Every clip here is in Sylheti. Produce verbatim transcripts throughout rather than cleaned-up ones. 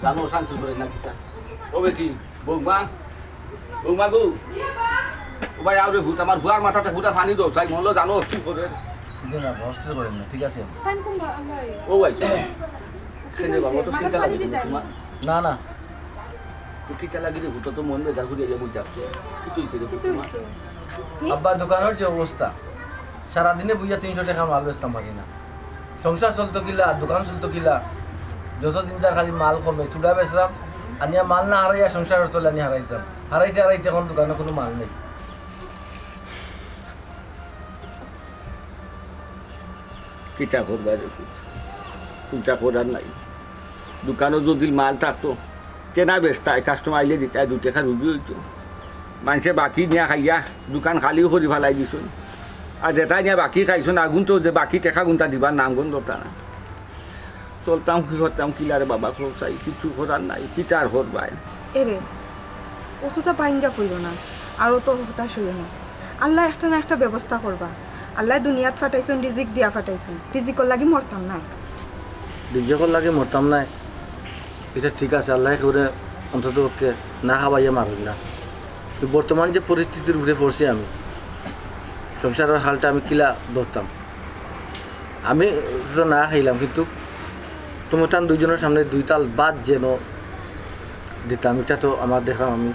জানো অশান্তি করে না কিতা? ও বেটি, বৌমা, বৌমা গো। ও ভাই, আও রে ফুত, আমার ফুয়ার মাথাত ফুটা পানি দেও, চাই মহল্লা জানো কি করে। কিন্তু না, অস্থির করেন না, ঠিক আছে? ও ভাই, শোনো। কেনে বাবা, তো চিন্তা লাগে তোমার? না, না। তো কিতা লাগি রে ফুত, তো মন বেজার করিয়া ইয়া বই থাকছো। কিতা অইছে রে ফুত তোমার? আব্বা, দোকানর যে অবস্থা, সারাদিনে বইয়া তিনশো টেকা মাল বেচতাম পারি না। সংসার চলতো কিলা, দোকান চলতো কিলা? যত দিন যার খালি মাল কমে, তুলা বেচরাম, আনিয়া মাল না হারাইয়া সংসার চলে আনি হারাইতাম। হারাইতে হারাইতে এখন দোকানো কুনু মাল নাই। কিতা করবা রে ফুত, কুনতা করার নাই। দোকানো যদি মাল থাকতো, তে না বেচতায়, কাস্টমার আইলে দিতায়, দুই টেকা রুজি অইতো। মানষে বাকি নিয়া খাইয়া দোকান খালিও করি ফালাই দিছইন। আর যেতায় নিয়া বাকি খাইছইন, আগুন তো যে বাকি টেকা গুনতা দিবার নাম গন্ধ তা না। চলতাম কি করতাম কিলা রে বাবা, খোঁজ চাই, কিচ্ছু করার নাই, কিতা আর করবায়। এরে, অতটা বাইঙ্গা পড়ো না, আর অত হতাশ অইও না। আল্লায় একটা না একটা ব্যবস্থা করবা। আল্লায় দুনিয়াত ফাটাইছইন, রিজিক দিয়া ফাটাইছইন, রিজিকর লাগি মরতাম নায়। রিজিকর লাগি মরতাম নায়, ইটা ঠিক আছে, আল্লায় কেউরে অন্তত পক্ষে না খাবাইয়া মারইন না। তো বর্তমান যে পরিস্থিতির উপরে পড়ছি আমি, সংসারর হালটা আমি কিলা ধরতাম? আমি তো না খাইলাম, কিন্তু তুমরান দুইজনর সামনে দুই তাল ভাত যেন দিতাম, ইটা তো আমার দেখলাম আমি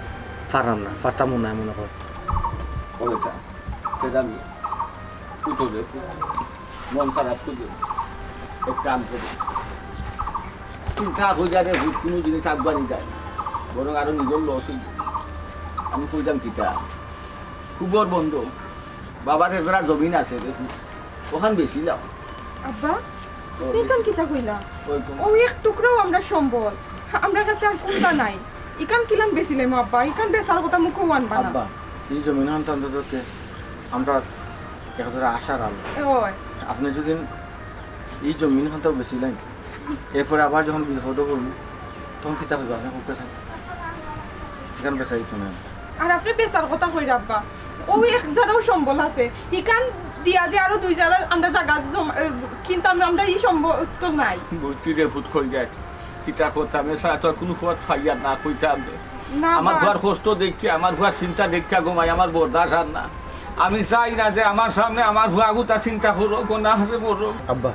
পাররাম না, পারতামও না মনে হয়। ওইটা, সেটা আমি উঠো রে, মন খারাপ করো, এক কাম করো, চিন্তা করিয়া রে, কুনু জিনিস আগুয়ানি যায় না, বরং আরো নিজর লস অইবো। আমি কইতাম কিতা, খুবর বন্ধ, বাবার এজরা জমিন আছে রে, অখান বেচিলাও। আব্বা, ও, আপনি ইখান কিতা কইলা? ওই তো। ও এক টুকরাও আমরার সম্বল, আমরার কাছে আর কুন্তা নাই। ইখান কিলান বেচিলাইমু আব্বা, ইখান বেচার কথা মুখেও আনবা না। আব্বা, ই জমিন খান তো অন্তত আমরা একজরা আশার আলো। ওই। আপনি যদি ই জমিন খানটাও বেচিলাইন, এরপরে আবার যখন বিপদো পড়মু, তখন কিতা অইবো? আপনি কইতা চাইন, ইখান বেচা অইতো না। আর আপনি বেচার কথা কইরা আব্বা, ও এক জারাও সম্বল আছে, ইখান দিয়া যে আরো দুই জারা আমরা জাগা জম-, এ, কিনতাম, আমরা ই সম্বল তো নাই। বুঝছি রে ফুত, কই যায়, কিতা করতাম, এছাড়া তো আর কুনু পথ পাইয়ার না, কইতাম যে। না, আমার ফুয়ার কষ্ট দেখিয়া, আমার ফুয়ার চিন্তা দেখিয়া গো মাই, আমার বরদাস্ত আর না। আমি চাই না যে আমার সামনে আমার ফুয়াগুতা চিন্তা করো, গো না হারে বড়। আব্বা,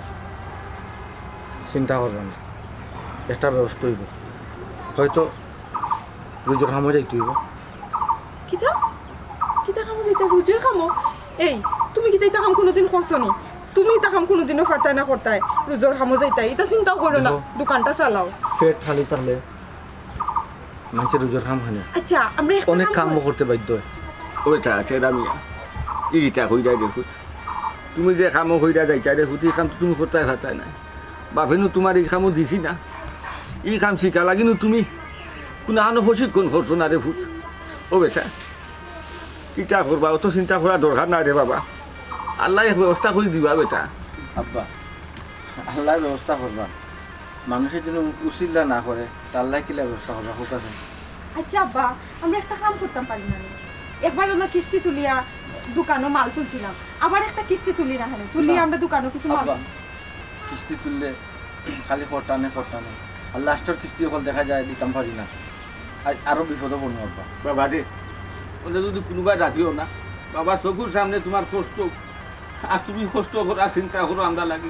চিন্তা করবা না, একটা ব্যবস্থা অইবো। হয়তো রুজর কামো যাইতে অইবো। কিতা? কিতা কামো যাইতা? রুজর কামো? এই, তুমি কিতা ইতা কাম কুনুদিন করছো নি? তুমি ইতা কাম কুনুদিনও পারতায় না করতায়। রুজর কামো যাইতায়, ইতা চিন্তাও করো না। দেখো। দোকানটা চালাও। পেট খালি থাকলে মানষে রুজর কাম অয় না। আচ্ছা, আমরা একটা অনেক কাম কামও করি। করতে বাধ্য অয়। ওইটা, টেরা মিয়া, ই ইটা কইরায় রে ফুত। তুমি যে কামো কইরায় যাইতায় রে ফুত, ই কাম তো তুমি করতায় পারতায় না। বাপে নু তুমারে ই কামো দিছে না, ই কাম শিখার লাগি নু তুমি কুনু আনো প্রশিক্ষণ করছো না রে ফুত। ও বেটা, কিতা করবা, অত চিন্তা করার দরকার নাই রে বাবা, আল্লায় এক ব্যবস্থা করি দিবা বেটা। আব্বা, আল্লায় ব্যবস্থা করবা, মানষে যেন উছিলা না করে, তে আল্লায় কিলা ব্যবস্থা করবা, কউক্কা চাইন। আচ্ছা আব্বা, আমরা একটা কাম করতাম পারি না নি? একবার অইলো কিস্তি তুলিয়া দোকানো মাল তুলছিলাম, আবার একটা কিস্তি তুলি না কেনে? তুলিয়া না। আমরা দোকানো কিছু মাল আব্বা, কিস্তি তুললে খালি করতানে করতানে, আর লাস্টর কিস্তি অকল দেখা যায় দিতাম পারি না, আ-, আরো বিপদো পড়মু আব্বা। বাবা রে, অনে যদি কুনুবায় রাজি অও না, বাবা চকুর সামনে তুমার কষ্ট, আর তুমি কষ্ট করো আর চিন্তা করো আমরার লাগি।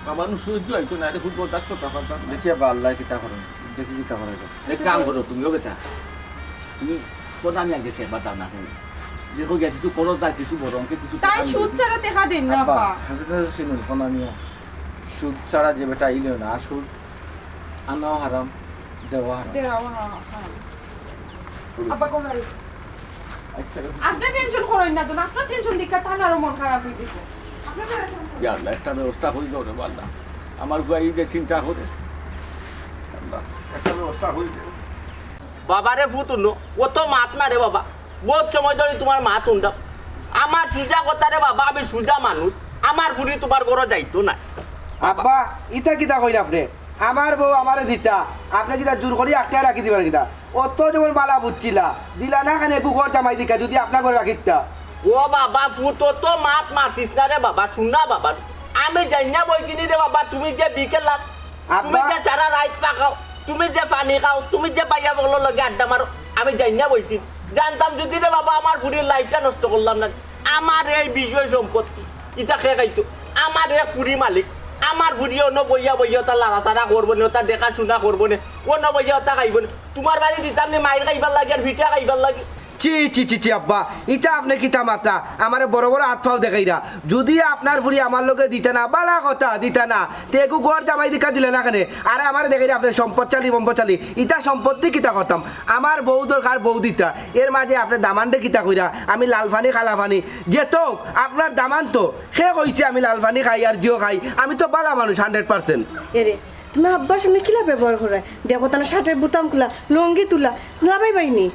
বাবা নু সহ্য অইতো না, ইটা খুব বরদাস্ত করতাম পারতাম না। দেখি আব্বা, আল্লায় কিতা করইন, দেখি কিতা করা যায়। এক কাম করো তুমি, ও বেটা, তুমি কোন আমি আগে সেবা দাও না কেনে? দেখো গিয়া কিছু করো, তার কিছু বড় অঙ্কে কিছু তাই টাকা সুদ নিবে। ছাড়া টেকা দেইন না আব্বা, আব্বা। হাজরত চিনুন কোন আমি সুদ ছাড়া যে বেটা আইলেও না, আর সুদ আনাও হারাম, দেওয়া হারাম। দেওয়া হারাম। আব্বা কোন আরে? আচ্ছা। আপনে টেনশন করইন না তো, আপনার টেনশন দেখিয়া তান আরো মন খারাপ অই গেছে। আপনে টেনশন করইন না। ইয়া আল্লাহ, একটা ব্যবস্থা করি দেও রে আল্লাহ। আমার ফুয়ায় যে চিন্তা করে। আল্লাহ, একটা ব্যবস্থা করি দেও। বাবা রে ফুত হুনো, অত মাত না রে বাবা। বউত সময় ধরি তুমার মাত হুনরাম। আমার সুজা কথা রে বাবা, আমি সুজা মানুষ। আমার ফুরি তুমার ঘরো যাইতো না। আব্বা, ইতা কিতা কইলা আপনে? আমার বউ আমারে দিতা, আপনে কিতা জুর করি আটকাইয়া রাখি দিবা নি কিতা? অত যেমন বালা বুঝছিলা, দিলা না কেনে কুখর জামাই দেখিয়া যদি আপনার ঘরো রাখিতা। ও বাবা, ফুত অত মাত মাতিস না রে বাবা, হুন না বাবা। আমি জানি না বইছি নি রে বাবা, তুমি যে বিকেলাত তুমি আব্বা। যে সারা রাইত থাকো, তুমি যে পানি খাও, তুমি যে ভাইয়া বকলর লগে আড্ডা মারো, আমি জানিয়া বইছি। জানতাম যদি রে বাবা আমার ফুরির লাইফটা নষ্ট করলাম না, আমার এই বিষয় সম্পত্তি ইতা কে খাইতো? আমার এক ফুরি মালিক, আমার ফুরি অনো বইয়া বইয়া ওতা লাড়াচাড়া করবো নে, ওতা দেখাশুনা করবো নে, অনো বইয়া ওতা খাইবো নে। তুমার বাড়ি দিতাম নি মাইর খাইবার লাগি আর ফিটা খাইবার লাগি? ছি, ছি, ছি, ছি, আব্বা, ইতা আপনে কিতা মাতরা? আমারে বড় বড় আত পাও দেখাইরা। যুদি আপনার ফুরি আমার লগে দিতা না, বালা কথা দিতা না, তে এগু ঘর জামাই দিকা দিলা না কেনে? আর আমারে দেখাইরা আপনে সম্পদশালী, বম্পদশালী। ইতা সম্পত্তি কিতা করতাম? আমার বউ দরকার, বউ দিতা। এর মাঝে আপনে দামান্দরে কিতা কইরা? আমি লাল পানি, কালা পানি। যেতক, আপনার দামান্দ তো, কে কইছে আমি লাল পানি খাই আর জিও খাই? আমি তো বালা মানুষ, hundred percent। এরে, তুমি আব্বার সামনে কিলা ব্যবহার করো? দেখো, তার শার্টের বুতাম খুলা, লুঙ্গি তুলা, লাবাই বাইনি।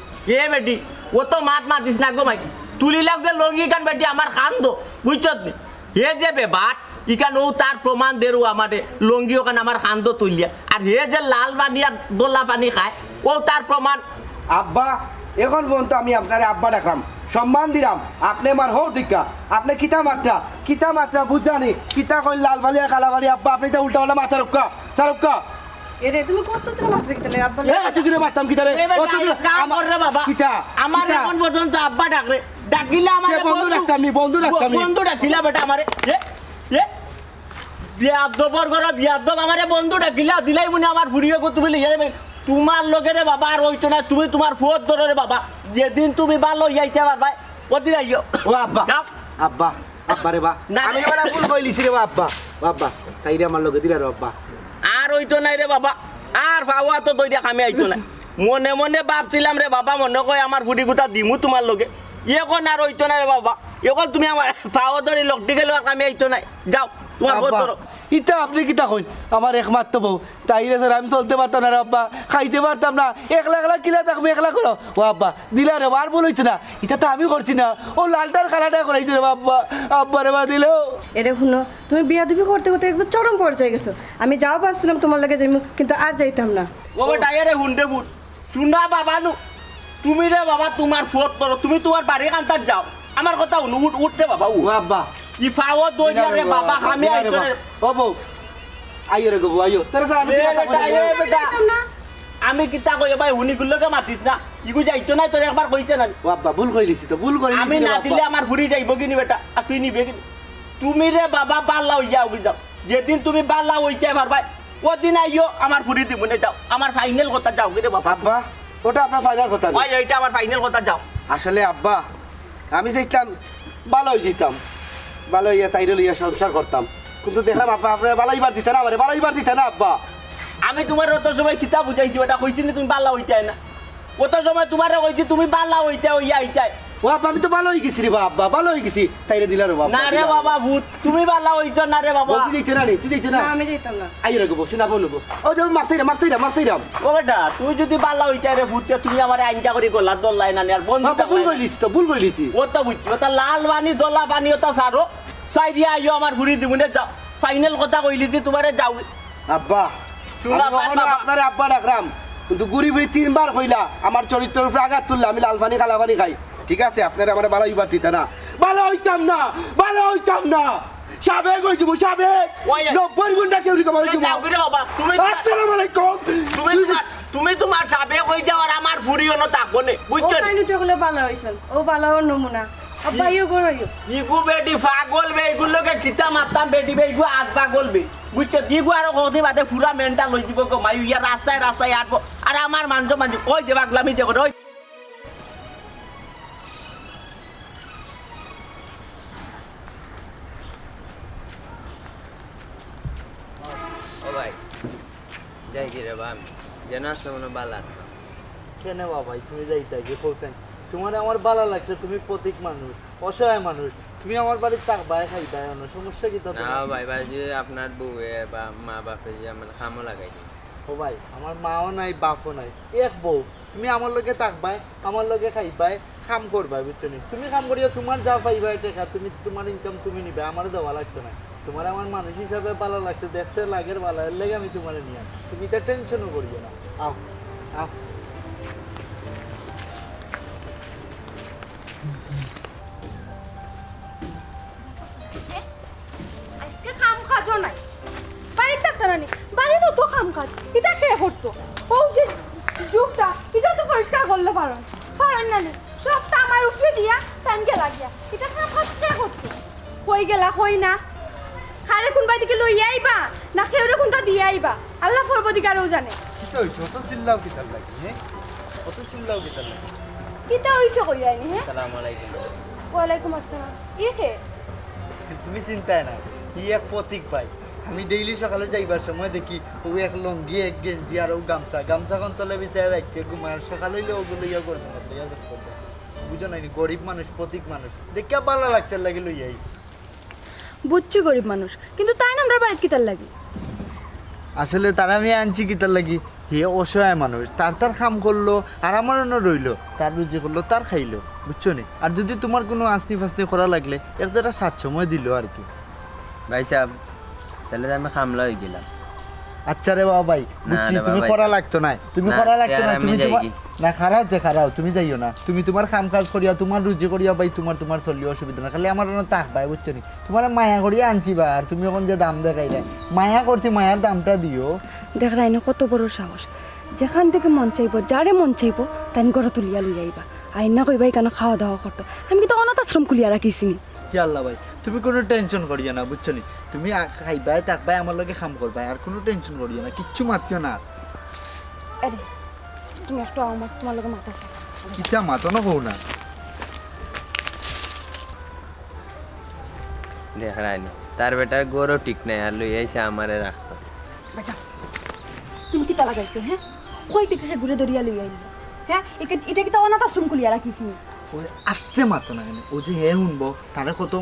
এ বেটি, অত মাত মাতিস না গো মাইকি। তুলিলাও যে লুঙ্গি খান বেটি আমার কান্দো, বুঝছত নি? হে যে বেবাট, ইখান অউ তার প্রমাণ দেরু আমারে, লুঙ্গি অখান আমার কান্দো তুলিয়া। আর হে যে লাল পানি আর দলা পানি খায়, অউ তার প্রমাণ। আব্বা, এখন পর্যন্ত আমি আপনারে আব্বা ডাকলাম, সম্মান দিলাম, আপনে আমার হউর দিকা, আপনে কিতা মাতরা, কিতা মাতরা বুঝানি, কিতা কইন লাল পানি আর কালা পানি, আব্বা, আপনে ইতা উল্টা পাল্টা মাতরা রুক্কা, তা রুক্কা। এরে, তুমি কত জোরে মাতরে কিতা লে, আব্বা? এ, অত জোরে মাততাম কিতা রে? এ বেটা, অত জোরে এক কাম আমার কর রে বাবা। কিতা? আমার কিতা? এখন পর্যন্ত আব্বা ডাকরে। ডাকিলা আমারে কে বন্ধু বন্ধু। ডাকতাম নি, বন্ধু ডাকতাম নি। বন্ধু ডাকিলা বেটা আমারে। এ, এ, বিয়াদ্দবর ঘরো বিয়াদ্দব আমারে বন্ধু ডাকিলা, দিলাই মনে আমার ফুরিয়ে গো তুমি লইয়া যাবে। তুমার লগে রে বাবা আর অইতো না, তুমি তুমার ফুয়র ধরো রে বাবা। যেদিন তুমি ভালা অইয়া আইতে পারবায়, অদিন আইও। ও আব্বা। যাও। আব্বা, আব্বা রে বা। না রে। আমি এবার ভুল কইলিছি রে বা আব্বা। ও আব্বা, তাইরে আমার লগে দিলা রে আব্বা। আর অইতো নায় রে বাবা, আর পাও আতো ধরিয়া কামে আইতো নায়। মনে মনে ভাবছিলাম রে বাবা, মনে কয় আমার ফুরি গুতা দিমু তুমার লগে। এখন আর অইতো নায় রে বাবা, এখন তুমি আমার পাও ধরি লকটি গেলে আর কামে আইতো নায়। যাও, তুমার ফুয়র আব্বা, ধরো। ইতা আপনে কিতা কইন? আমার একমাত্র বউ, তাইরে ছাড়া আমি চলতে পারতাম না রে আব্বা, খাইতে পারতাম না, একলা একলা কিলা থাকমু, একলা করো। ও আব্বা, দিলা রে, আর ভুল অইতো না, ইতা তো আমি করছি না, অউ লালটার কালাটা করাইছে রে আব্বা, আব্বা রে বা দিলো। এরে হুনো, তুমি বিয়াদবি করতে করতে একবার চরম পর্যায়ে গেছো। আমি যাও ভাবছিলাম তুমার লগে যাইমু, কিন্তু আর যাইতাম না। ও বেটা, এরে হুন রে ফুত, হুন না বাবা নু, তুমি রে বাবা তুমার ফুয়র ধরো, তুমি তুমার বাড়ি কান্তাত যাও, আমার কথা হুনো, উঠ, উঠ রে বাবা, উঠ। ও আব্বা। ই পাও ধরিয়া রে বাবা, আমি দিলা রে আইতো বাবা। রে। ও বউ, আইও রে গো বউ, আইও। তোরে ছাড়া আমি এ কিতা বেটা, করবো? এ বেটা। আমি কিতা কই ভাই, হুনি গুলোকে মাতিস না। ইগু যাইতো নায়, তোরে একবার কইছে না। ও আব্বা, ভুল কইলিছি তো, ভুল কইলিছি আমি রে না বাবা। দিলে আমার ফুরি যাইবো কিনি বেটা, আর তুই নিবে কিনি? তুমি রে বাবা ভালা অইয়া উবি যাও, যেদিন তুমি ভালা অইতে পারবায়, অদিন আইও আমার ফুরি দিমু নে। যাও, আমার ফাইনাল কথা, যাও গি রে বাবা। আব্বা, ওটা আপনার ফাইনাল কথা নি? ওই, এইটা আমার ফাইনাল কথা, যাও। আসলে আব্বা, আমি চাইতাম ভালা অই যাইতাম, ভালা অইয়া তাইরে লইয়া সংসার করতাম, কিন্তু দেখলাম আব্বা, আপনারা ভালা অইবার দিতা না আমারে, ভালা অইবার দিতা না আব্বা। আমি তুমারে অত সময় কিতা বুঝাইছি, ওটা কইছি নি তুমি ভালা অইতায় না? অত সময় তুমারে কইছি তুমি ভালা অইতায়, অইয়া আইতায়। ও আব্বা, আমি তো ভালা অই গেছি রে বা আব্বা, ভালা অই গেছি। তাইরে দিলা রে বাবা, না রে দিলা। বাবা, ফুত, তুমি ভালা অইছো না রে বাবা। বউ, তুই যাইতে না রে, তুই যাইতে না। না, আমি যাইতাম না। আইও রে গো বউ, শুনা বউ নেবো। ও যে মাফ চাইরাম, মাফ চাইরাম, মাফ চাইরাম। ও বেটা, তুই যদি ভালা অইতায় রে ফুত, তে তুমি আমারে আইনটা করি গলাত ধরলায় না নে, আর বন্ধু আব্বা, ভুল থাকলায় না। কইলিছি তো, ভুল কইলিছি। ওটা বুঝছি, ওটা লাল পানি, দলা পানি, ওটা ছাড়ো। চাই দিয়া আইও আমার ফুরি দিমু নে, যাও। ফাইনাল কথা কইলিছি তুমারে, যাও। আব্বা, শুনা আমি চাই কখনো বাবা। আপনারে আব্বা ডাকরাম, কিন্তু ঘুরি ফিরি তিনবার কইলা, আমার চরিত্রর উপরে আঘাত তুললা, আমি লাল পানি কালা পানি খাই। ঠিক আছে, আপনারে আমারে ভালা অইবার দিতা না। ভালা অইতাম না, ভালা অইতাম না। সাবেক অই যাইমু, সাবেক। ওই, নব্বই ঘন্টা কেউ রিকম অই যাইমু। যাও গি রে বাবা, তুমি আসসালামু আলাইকুম। তুমি তুমার, তুমি তুমার সাবেক অই যাও আর আমার ফুরি অনো থাকবো নে, ও বুঝছো নি? তাই নুটে হলে ভালা অইছইন, ও ভালা অর নমুনা। আব্বা, ইয়ে করো, ইয়ে। ইগু বেটি পাগল বে, ইগুর লগে কিতা মাততাম বেটি বে, ইগু আত পাগল বে। বুঝছো? ইগু আরো কতদিন বাদে পুরা মেন্টাল অই যাইবো গো, মাইয়া রাস্তায় রাস্তায় আটবো। আর আমার মানজো মানজো, ওই যে পাগলামি যে করে, ওই। ও ভাই, যাই গি রে বা আমি? যেন আসলে মনে ভালা আছে না। কেনে বাবা, তুমি যাইতায় গি কওছাইন? তুমারে আমার ভালা লাগছে, তুমি ফকির মানুষ, অসহায় মানুষ, তুমি আমার বাড়িত থাকবায়, খাইবায়, অনো সমস্যা কিতা না তুমার? ভাই, ভাই, যে আপনার বউয়ে বা মা বাপে যে আমার কামো লাগাই দিন। ও ভাই, আমার মাও নাই, বাপও নাই, এক বউ, তুমি আমার লগে থাকবায়, আমার লগে খাইবায়, কাম করবায়, বুঝছো নি? তুমি কাম করিয়া তুমার যা পাইবায় টেকা, তুমি তুমার ইনকাম তুমি নিবায়, আমারে দেওয়া লাগতো নায়। তুমারে আমার মানুষ হিসাবে ভালা লাগছে, দেখতে লাগের ভালা, এর লাগি আমি তুমারে নিয়ার। তুমি ইতা টেনশনও করিও না। আও, আও। আজকে কাম কাজও নাই, বাড়িত থাকতা না নি? বাড়িত তো ইটা কে করতো? ও যে জুফটা, ইটা তো পরিষ্কার করলে পারইন। পারইন না নি? সবতা আমার উপরে দিয়া, তাইন গেলা গিয়া। ইটা কাম কাজ কে করতো? কই গেলা, কই না? কারে কুনবায় দিকে লইয়া আইবা, না কেউরে কুনতা দিয়া আইবা? আল্লাহ পরবদিগারেউ জানে। কিতা অইছে? অত চিল্লাও কিতার লাগি, হে? অত চিল্লাও কিতার লাগি? কিতা অইছে কইরায়নি, হে? আসসালামু আলাইকুম। ওয়ালাইকুম আসসালাম। ই কে? তুমি চিনতায় না, ই এক পথিক ভাই। আমি ডেইলি সকালে যাইবার সময় দেখি, অউ এক লুঙ্গি, এক গেঞ্জি আর অউ গামছা। গামছাখান তলে বিছাইয়া রাইতে ঘুমায়, আর সকাল অইলে অগু লইয়া গরমর মধ্যে লইয়া যাইবার। বুঝো নায়নি, গরিব মানুষ, পথিক মানুষ। দেখিয়া ভালা লাগছে, এর লাগি লইয়া আইছি। বুঝছি গরিব মানুষ, কিন্তু তাইন আমরার বাড়িত কিতার লাগি? আসলে তারে আমি আনছি কিতার লাগি? হে অসহায় মানুষ, তার তার কাম করলো, আর আমার অনো রইলো, তার রুজি করলো, তার খাইলো, বুঝছো নি? আর যুদি তুমার কুনু আছনি ফাছনি করা লাগলে, এক জেরা সাত সময় দিলো আর কি। ভাইসাব, তাইলে তো আমি কামলা অইগেলাম। আচ্ছা রে বাবা ভাই, না বুঝছি, রে বাবা তুমি ভাই, করা লাগতো নায়, তুমি না, করা তে লাগতো আর নায়, আমি তুমি যাই তুমার, কি? না, খাড়াও তে খাড়াও, তুমি যাইও না, তুমি তুমার কাম কাজ করিয়া, তুমার রুজি করিয়া ভাই, তুমার, তুমার চললেও অসুবিধা নাই, খালি আমার অনো থাকবায়, বুঝছো নি? তুমারে মায়া করিয়া আনছি বা, আর তুমি অখন যে দাম দেখাইরায়, মায়া করছি, মায়ার দামটা দিও। দেখরায়নি কত বড় সাহস, যেখান থাকি মন চাইবো, যারে মন চাইবো, তাইন ঘরো তুলিয়া লইয়া আইবা। আইন না কইবা ইখানো খাওয়া দাওয়া করতো। আমি কিতা অনাথ আশ্রম খুলিয়া রাখিছি নি? ইয়া আল্লাহ ভাই, তুমি কুনু tension করিও না, বুঝছো নি? তুমি আ-, খাইবায়, থাকবায়, আমার লগে কাম করবায়, আর কুনু tension করিও না, কিচ্ছু মাতিও না। আরে, তুমি একটু আমার, তুমার লগে মাত আছে। কিতা মাতো না কও না? দেখরায়নি, তার বেটার ঘরও ঠিক নাই, আর লইয়া আইছে আমারে রাখতো। বেটা, তুমি কিতা লাগাইছো, হে? কই থাকি হে ঘুরে ধরিয়া লইয়া আইলা? হে? ইকে-, ইটা কিতা অনাথ আশ্রম খুলিয়া রাখিছি নি? ওই আস্তে মাতো না কেনে? ও যে হে হুনবো, তারে কত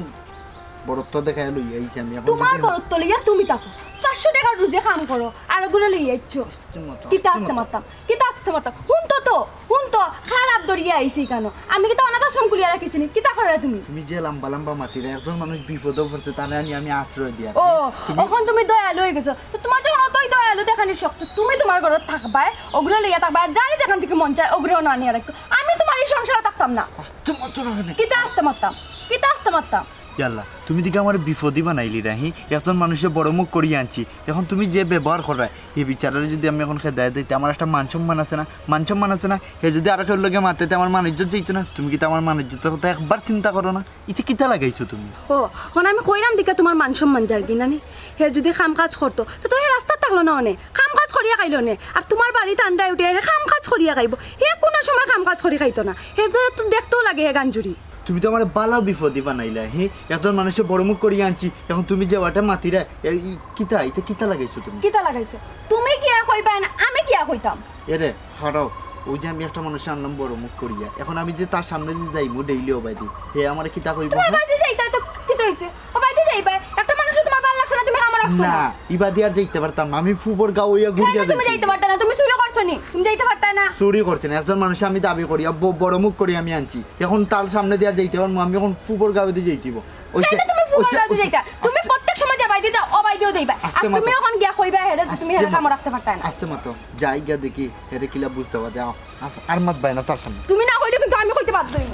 বড়ত্ব দেখাইয়া লইয়া আইছি আমি। অখন তুমার যদি বড়ত্ব লইয়া তুমি থাকো। পাঁচশো টেকার রুজে কাম করো, আর অগুরে লইয়া আইছো। আস্তে মাতো, কিতা আস্তে আস্তে মাতো। মাততাম? কিতা আস্তে মাততাম? হুনতো তো, হুনতো, খারাপ ধরিয়া আইছি ইখানো। আমি কিতা অনাথ আশ্রম খুলিয়া রাখিছি নি? কিতা কররায় তুমি? তুমি যে লাম্বা লাম্বা মাতিরায়, একজন মানুষ বিপদো পড়ছে, তারে আনি আমি আশ্রয় দিয়া। ও, তুমি অখন তুমি দয়ালু অইগেছো। তো তুমার যখন অতই দয়ালু দেখানির শখ, তো তুমি তুমার ঘরো থাকবায়, অগুরে লইয়া থাকবায়, আর যারে যেখান থাকি মন চায়, অগুরে অনো আনিয়া রাখো। আমি তুমার ই সংসারো থাকতাম না। আস্তে মাতো না কেনে? কিতা আস্তে মাততাম? কিতা আস্তে মাততাম? ইয়াল্লা, তুমি দিকে আমারে বিপদি বানাইলিরায়, হি? একজন মানুষরে বড় মুখ করিয়া আনছি, অখন তুমি যে ব্যবহার কররায়, হে বেচারারে যুদি আমি অখন খেদাইয়া দেই, তে আমার একটা মান সম্মান আছে না? মান সম্মান আছে না? হে যুদি আরো কেউর লগে মাতে, তে আমার মান ইজ্জত যাইতো না? তুমি কিতা আমার মান ইজ্জতর কথা একবার চিন্তা করো না? ইটা কিতা লাগাইছো তুমি? ও, অখন আমি কইরাম দেখিয়া তুমার মান সম্মান যারগি না নি? হে যুদি কাম কাজ করতো, তে তো হে রাস্তাত থাকলো না অনে, কাম কাজ করিয়া খাইলো নে। আর তুমার বাড়িত আন্ডায় উঠিয়া হে কাম কাজ করিয়া খাইবো। হে কুনু সময় কাম কাজ করি খাইতো না। হে যে তো দেখতেও লাগে হে গাঞ্জুরি। তুমি তো আমারে বালা বিপদি বানাইলায়, হি? একজন মানুষরে বড় মুখ করিয়া আনছি, অখন তুমি যে ওটা মাতিরায়, এ, ই, কিতা, ইটা কিতা লাগাইছো তুমি? কিতা লাগাইছো? তুমি কিয়া কইবায় না, আমি কিয়া কইতাম? এরে, খাড়াও, ওই যে আমি একটা মানুষরে আনলাম বড় মুখ করিয়া, অখন আমি যে তার সামনেদি যাইমু ডেইলি অবায়দি, হে আমারে কিতা কইবো, তুমি হে? অবায়দি যাইতায় তো কিতা অইছে? অবায়দি যাইবায়। একটা মানুষরে তুমার ভালা লাগছে না, তুমি কামো রাখছো না। না, ইবাদি আর যাইতে পারতাম না, আমি ফুবর গাউ অইয়া ঘুরিয়া কেনে তুমি যাইতে পারতায় না? তুমি চুরি করছো নি? তুমি যাইতে পারতায় না। চুরি করছি না, একজন মানুষরে আমি দাবি করিয়া ব-, বড় মুখ করি আমি আনছি, অখন তার সামনেদি আর যাইতে পারমু, আমি অখন ফুবর গাউদি যাইতে অইবো। অইছে, কেনে তুমি ফুবর অইছে, গাউদি অইছে। যাইতায়? তুমি আস্তে, প্রত্যেক সময় যেবায়দি যাও, অবায়দিও যাইবায়। আর আস্তে মাতো। তুমি অখন গিয়া কইবায় হেরে যে তুমি আস্তে হেরে মাতো। কামো রাখতে পারতায় না। আস্তে মাতো। যাই গিয়া দেখি, হেরে কিলা বুঝতে পারে। আও, আস-, আর মাতবায় না তার সামনে। তুমি না কইলে কিন্তু আমি কইতে বাধ্য অইমু।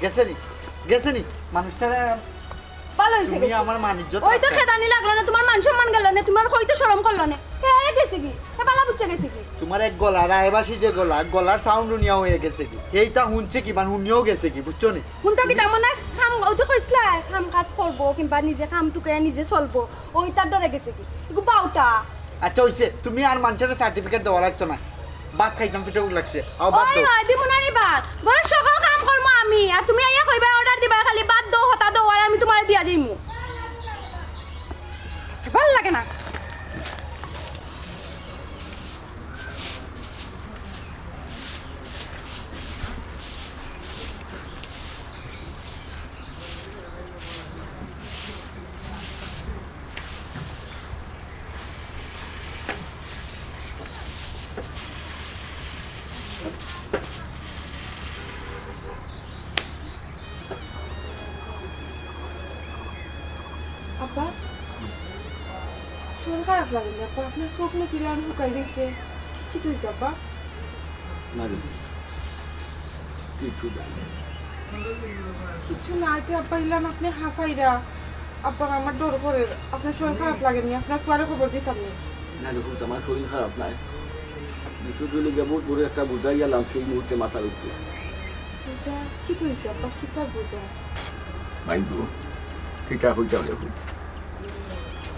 গেছে নি? গেছে নি? মানুষটারে ভালা অইছে তুমি গেছে। আমার মান ইজ্জত ওই তো রাখতে। খেদানি লাগলো না, তুমার মান সম্মান গেলো না, তুমার কইতে শরম করলো না। এ, এ গেছে গি? এ বালা বুঝছে গেছে গি? তুমার এক গলা, রায়বাসি যে গলা, গলার sound হুনিয়া অইয়া গেছে গি? এইটা হুনছে কি, মানে হুনিয়াও গেছে গি, বুঝছো নি? হুনতো কিতা মনে অয় কাম, ওই যে কইছলায়, কাম কাজ করবো কিংবা নিজে কাম তুকাইয়া নিজে চলবো, ওইটার ডরে গেছে গি? এগু বাউটা। আচ্ছা, অইছে, তুমি আর মানষরে certificate দেওয়া লাগতো না। ভাত খাইতাম, পেটো ভুক লাগছে। আও, ভাত ওই দেও। হয়, দিমু না নি ভাত। ঘরর সকল কাম করমু আমি, আর তুমি আইয়া কইবায়, order দিবায় খালি, "ভাত দেও, হতা দেও", আর আমি তুমারে দিয়া যাইমু। ভালা লাগে না। আব্বা, শরীর খারাপ লাগে না, আব্বা? আপনার চোখ না কিরে আমি হুকাই রইছে। কিতা অইছে, আব্বা? না রে, কিচ্ছু নাই। কিচ্ছু নাই তো, আব্বা, ইলান আপনি হাফাইরা। আব্বা, আমার ডর করে, আপনার শরীর খারাপ লাগে নি? আপনার ফুয়ারে খবর দিতাম নি? না রে পুত, আমার শরীর খারাপ নায়। বিষয়টা অইলো গিয়া বহুত বড় একটা বুঝা আইয়া লামছে এই মুহূর্তে মাথার উপরে। বুঝা? কিতা অইছে আব্বা, কিতার বুঝা? মাইগো, কিতা কইতাম রে পুত,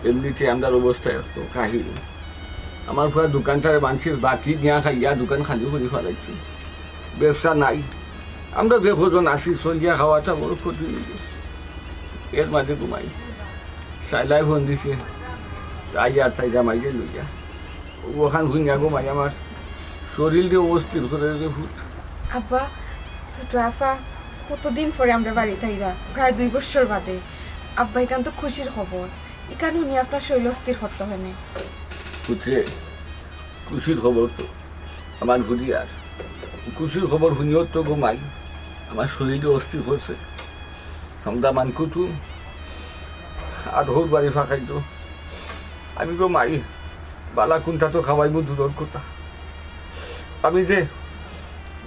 এমনিতে আমরার অবস্থা তো কাহিল। আমার ফুয়া দোকানটারে মানষে বাকি দিয়া খাইয়া দোকান খালি করি ফালাইছে। ব্যবসা নাই। আমরা যে কয়জন আছি, চলিয়া খাওয়াটা বড় কঠিন অইগেছে। এর মাঝে ঘুমাই। শাইলায় ফোন দিছে, তাই আর তাই জামাইরে লইয়া। অখান হুনিয়া ঘুমাই আমার শরীররে অস্থির করে রে পুত। আব্বা, ছোট আফা কতদিন পরে আমরার বাড়িত আইরা, প্রায় দুই বছর বাদে। আব্বা, ইখান তো খুশির খবর, ইখান হুনি আপনার শরীর অস্থির করতো কেনে? পুতরে, খুশির খবর তো আমার হুনিয়ার। খুশির খবর হুনিও তো ঘুমাই, আমার শরীররে অস্থির করছে। হামদা মানকুটু আর হউর বাড়ি ফাঁকাইতো। আমি গো মাই, বালা কুনটা তো খাওয়াইমু দূরর কথা। আমি যে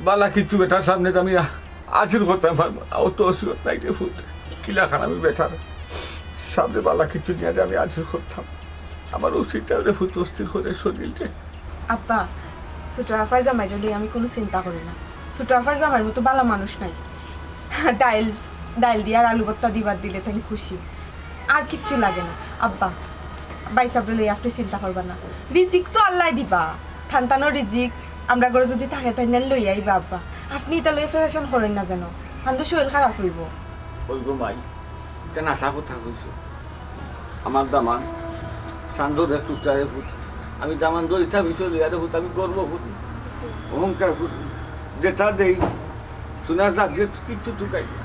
বালা কিচ্ছু বেটার সামনে আমি আ-, হাজির করতাম পারমু না। অত অসিয়ত নাই রে পুত। কিলাখান আমি বেটার সামনে বালা কিচ্ছু দিয়া যে আমি হাজির করতাম। আমার অউ চিন্তায় রে পুত অস্থির করে শরীররে। আব্বা, ছোট আফার জামাইরে লইয়া আমি কুনু চিন্তা করি না। ছোট আফার জামাইর মতো বালা মানুষ নাই। ডাইল, ডাইল দিয়া আর আলু ভর্তা দি ভাত দিলে তাইন খুশি, আর কিচ্ছু লাগে না। আব্বা, ভাইসাবরে লইয়া আপনে চিন্তা করবা না, রিজিক তো আল্লায় দিবা। থানতানর রিজিক আমরার ঘরো যুদি থাকে তাইন লইয়া আইবা আব্বা। আপনে ইতা লইয়া পেরেশান করইন না যেন, হান্দ শরীর খারাপ অইবো। অইবো মাই, কেন আশা কথা কইছো? আমার দামান চান্দর এক টুকরা রে পুত। আমি দামান ধরি তা ভিতরে লইয়া রে পুত, আমি গর্ব করি, অহংকার করি। যেটা দেই, সোনার দাম যে কিচ্ছু তুকাই না।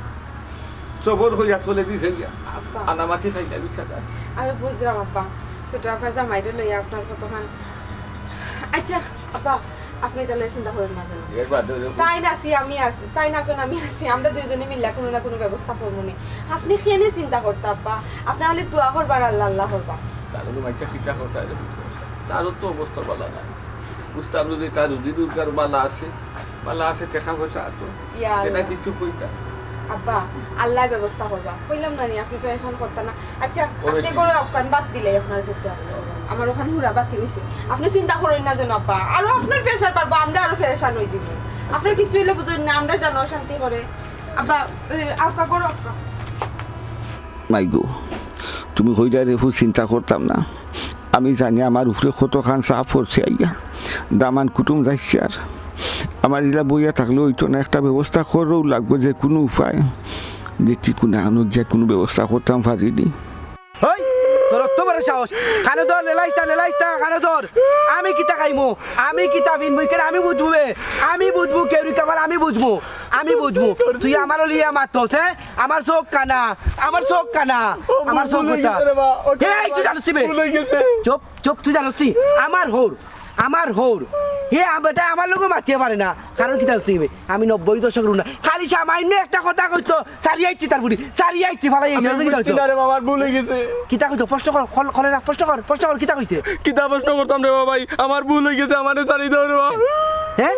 সবর হইয়া তলে দিছে গিয়া। আব্বা। আনামাছি খাই না বিছানা। আমি বুঝলাম আব্বা, ছোট আফার জামাইরে লইয়া আপনার কতখান। আচ্ছা আব্বা, আপনে তাইলে চিন্তা করইন না যেন। একবার ধরে তাইন আছি, আমি আছি, তাইন আছইন, আমি আছি, আমরা দুইজনে মিল্লা কুনু না কুনু ব্যবস্থা করমুনে। আপনে কেনে চিন্তা করতা আব্বা? আপনে খালি দোয়া করবা আর আল্লাহ আল্লাহ করবা। তার অইলো মাইটা কিতা করতা রে? তারও তো অবস্থা বালা না। বুঝতাম যদি তার রুজি রোজগার বালা আছে, বালা আছে, টেকা পয়সা আতো। ইয়া যেটা আল্লাহ। কিচ্ছু কইতা। আব্বা, আল্লায় ব্যবস্থা করবা। কইলাম না নি, আপনে পেরেশান করতা না। আচ্ছা, ওরে আপনে ঠিক। ঘরো আউক্কা, আমি বাদ দিলাই আপনার সেটা। আমার অখান হুরা বাকি রইছে। আপনে চিন্তা করইন না যেন আব্বা। আরো আপনার প্রেশার বাড়বো, আমরা আরো পেরেশান অই যিমু। আপনার কিচ্ছু অইলে বুঝইন না, আমরা যেন অশান্তি করে। আব্বা, এ, আউক্কা ঘরো আউক্কা। মাইগো, তুমি কইরায় রে পুত চিন্তা করতাম না। আমি জানি আমার উপরে কতখান চাপ পড়ছে আইয়া। দামান কুটুম যাইছে আর। আমার ইলা বইয়া থাকলে অইতো না, একটা ব্যবস্থা করাউ লাগবো যে কুনু উপায়। দেখি কুনু আনো গিয়া কুনু ব্যবস্থা করতাম পারি নি। ওই, তোর অত বড় সাহস। কানো ধর, লেলাইস না, লেলাইস না, কানো ধর। আমি কিতা খাইমু? আমি কিতা ফিনমু? ইখান আমি বুঝমু বে। আমি বুঝমু, কেউরি কামাল আমি বুঝমু। আমি বুঝমু। তুই আমারে লইয়া মাতস, হে? আমার চউখ কানা, আমার চউখ কানা, ও, আমার চউখ ভুল অই কথা। গেছে রে বা, ও, এই, তুই জানোস নি বে? ভুল অই গেছে। চুপ, চুপ, তুই জানোস নি? আমার হউর, আমার হউর। হে, আ, বেটা আমার লগে মাতিয়া পারে না। কারণ কিতা জানোস নি বে? আমি নব্বই দশকর না। খালি সামান্য একটা কথা কইতো, সারি আইছি তার বুড়ি, সারি আইছি, ফালাই আইছি। আমি বুঝছি না রে বাবা, আমার ভুল অই গেছে। কিতা কইতো? প্রশ্ন কর, কল-, করে না, প্রশ্ন কর, প্রশ্ন কর, কিতা কইছে? কিতা প্রশ্ন করতাম রে বাবা ভাই? আমার ভুল অই গেছে, আমারে সারি দেও রে বাবা। হে?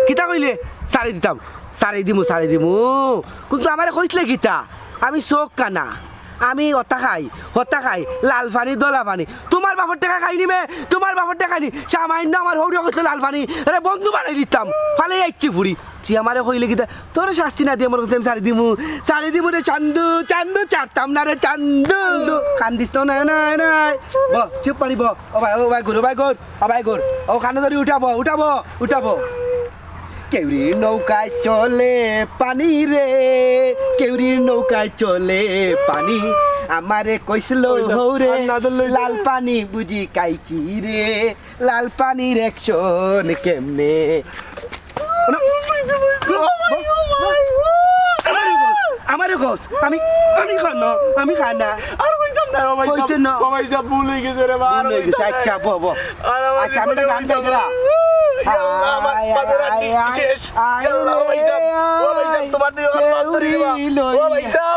কিতা কইলে? সারি দিতাম। সারি দিমু, সারি দিমু। কিন্তু আমারে কইছলে কিতা? আমি চউখ কানা। আমি অতা খাই, হতা খাই, লাল পানি, ধলা পানি। তুমার বাপর টেকা খাইনি বে, তুমার বাপর টেকা খাইনি। সামাইন্য আমার হউরে কইছলে লাল পানি। আরে বন্ধু বানাই দিতাম। ফালাই আইছি ফুড়ি। তুই আমারে কইলে কিতা? তোরে শাস্তি না দিয়া মরক আমি সারি দিমু। সারি দিমু রে চান্দু, চান্দু, ছাড়তাম না রে চান্দু। কান্দিস না, না, না, না। ব, চুপ পারি ব। ও ভাই, ও ভাই, ঘুর, ও ভাই, ঘুর, ও ভাই, ঘুর। ও কানো ধরি উঠাবো, উঠাবো, উঠাবো। কেউরি নৌকায় চলে পানি রে, কেউরি নৌকায় চলে পানি। আমারে কইছলো ওই যা, হউরে, আর না ধরলে ওই যা। লাল পানি বুঝি খাইছি রে, লাল পানির action কেমনে? আমারে কস, আমারে কস, আমি, আমি খান না, আমি খান না। আর কইতাম না, বাবা, কইতে না। বাবা, ইসা ভুল অই গেছে রে, বাবা, ভুল অই গেছে। আচ্ছা, ব, ব। আচ্ছা, আমি একটা গান গাই দিরা। আল্লাহ, আমার আয়, বাজার আর আয়, কি আয়, শেষ। আয়, আল্লাহ, বাবা, ইসা, বাবা, ইসা, আয়, তোমার দুই ওখান বাদ ধরি রে, বাবা। কেউরি লইয়া। বাবা, ইসা।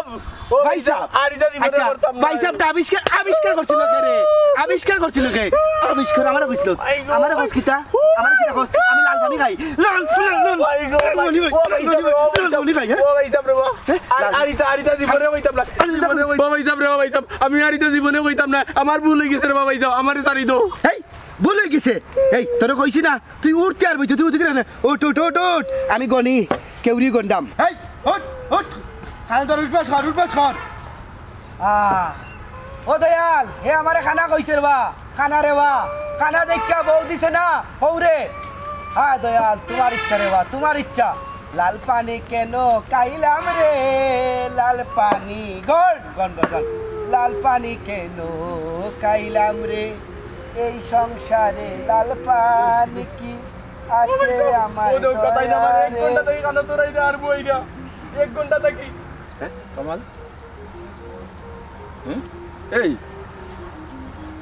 ও ভাই সাহেব, আর ইটা বিপদে আচ্ছা, পড়তাম না। ভাই সাহেব, এটা আবিষ্কার, আবিষ্কার করছিল কে রে? আবিষ্কার করছিল কে? আবিষ্কার আমারে কইছিল। আই গো, আমারে কস কিতা? ও আমার কিতা কস? আমি লাল পানি খাই। লাল, লাল, লাল, ভাই গো, লাল পানি খাই। ও ভাই সাহেব রে, ও ভাই সাহেব, লাল পানি খাই, হ্যাঁ? ও ভাই সাহেব রে, ও। হ্যাঁ? আর, আর ইতা, আর ইতা জীবনে কইতাম না। জীবনে কইতাম না। ও ভাই সাহেব রে, ও ভাই সাহেব, আমি আর ইতা জীবনে কইতাম না। আমার ভুল অই গেছে রে বা ভাই সাহেব, আমারে ছাড়ি দেও। এই, ভুল অই গেছে। এই, তোরে কইছি না, তুই উঠতে আর বইতে, তুই উঠে গেলে না। উঠ, উঠ, উঠ, উঠ। আমি গনি, কেউরি গন্ডাম। এই, উঠ, উঠ। খানা ধর, উঠবাস কর, উঠবাস কর। আহ, ও দয়াল, হে আমারে খানা কইছে রে বা, খানা রে বা, খানা দেখিয়া বউ দিছে না, হৌ রে। হ্যাঁ দয়াল, তোমার ইচ্ছা রে বা, তোমার ইচ্ছা। লাল পানি কেন খাইলাম রে, লাল পানি, গন, গন, গন, গন। লাল পানি কেন খাইলাম রে, এই সংসারে লাল পানি কি আছে আমার ও দেখ, কথাই না মানে, এক দয়ারে? ঘন্টা থাকি খানা ধরাই দে আর বই না। এক ঘন্টা থাকি। হ্যাঁ, কামাল? হুম? এই,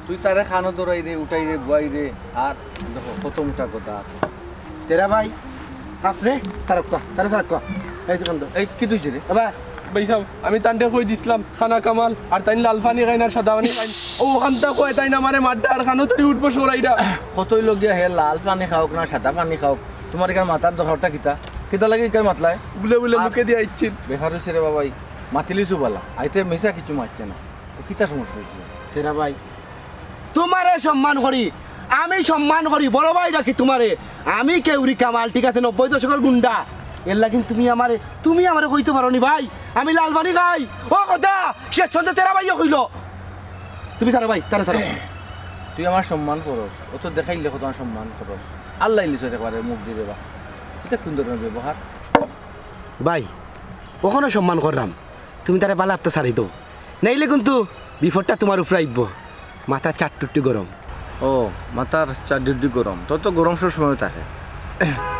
তুই তারে খানো ধরাই দে, উঠাই দে, বুয়াই দে, আর দেখো, কত মোটা কথা আছে। তেরা ভাই, আপনে সারক্কা, তারে সারক্কা। এই দোকান তো, এই কি তুই রে? আবার ভাই সাহেব, আমি তানরে কই দিছলাম, খানা কামাল, আর তাইন লাল পানি খাইন আর সাদা পানি খাইন। ও, ওখানটা কয় তাইন আমারে মারডা আর খানো ধরি উঠবো সরাইডা। কতই লগিয়া হে লাল পানি খাওক না সাদা পানি খাওক, তোমার ইকার মাতার দরকারটা কিতা? কিতা লাগি ইকার মাতলায়? বুলে বুলে আর মুখে দিয়া আইছিল। বেকার হইছে রে বাবাই। মাতিলিছু বালা, আইতে মিছা কিছু মাতছে না। তো কিতা সমস্যা হইছে? তেরা ভাই, তোমারে সম্মান করি, আমি সম্মান করি, বড় ভাই ডাকি তোমারে। আমি কেউরি কামাল, ঠিক আছে, নব্বই দশকর গুন্ডা। এর লাগিন তুমি আমারে, তুমি আমারে কইতে পারো নি ভাই, আমি লাল পানি খাই। ও কথা, শেষ পর্যন্ত তেরা ভাইও কইলো। তুমি ছাড়ো ভাই, তারে ছাড়ো। তুই আমার সম্মান করস, ও তো দেখাইলে কত আমার সম্মান করস। আল্লাহ ইলিশ একবারে মুখ দিয়ে দেবা। এটা কোন ধরনের ব্যবহার? ভাই, ওখানে সম্মান করলাম, তুমি তারে বালা হাপ্তা ছাড়ি দেও, নাইলে কিন্তু বিপদটা তোমার উপরে আইব। মাথা চাট্টুট্টি গরম। ও, মাথার চাট্টুট্টি গরম, তোর তো গরম সব সময় থাকে।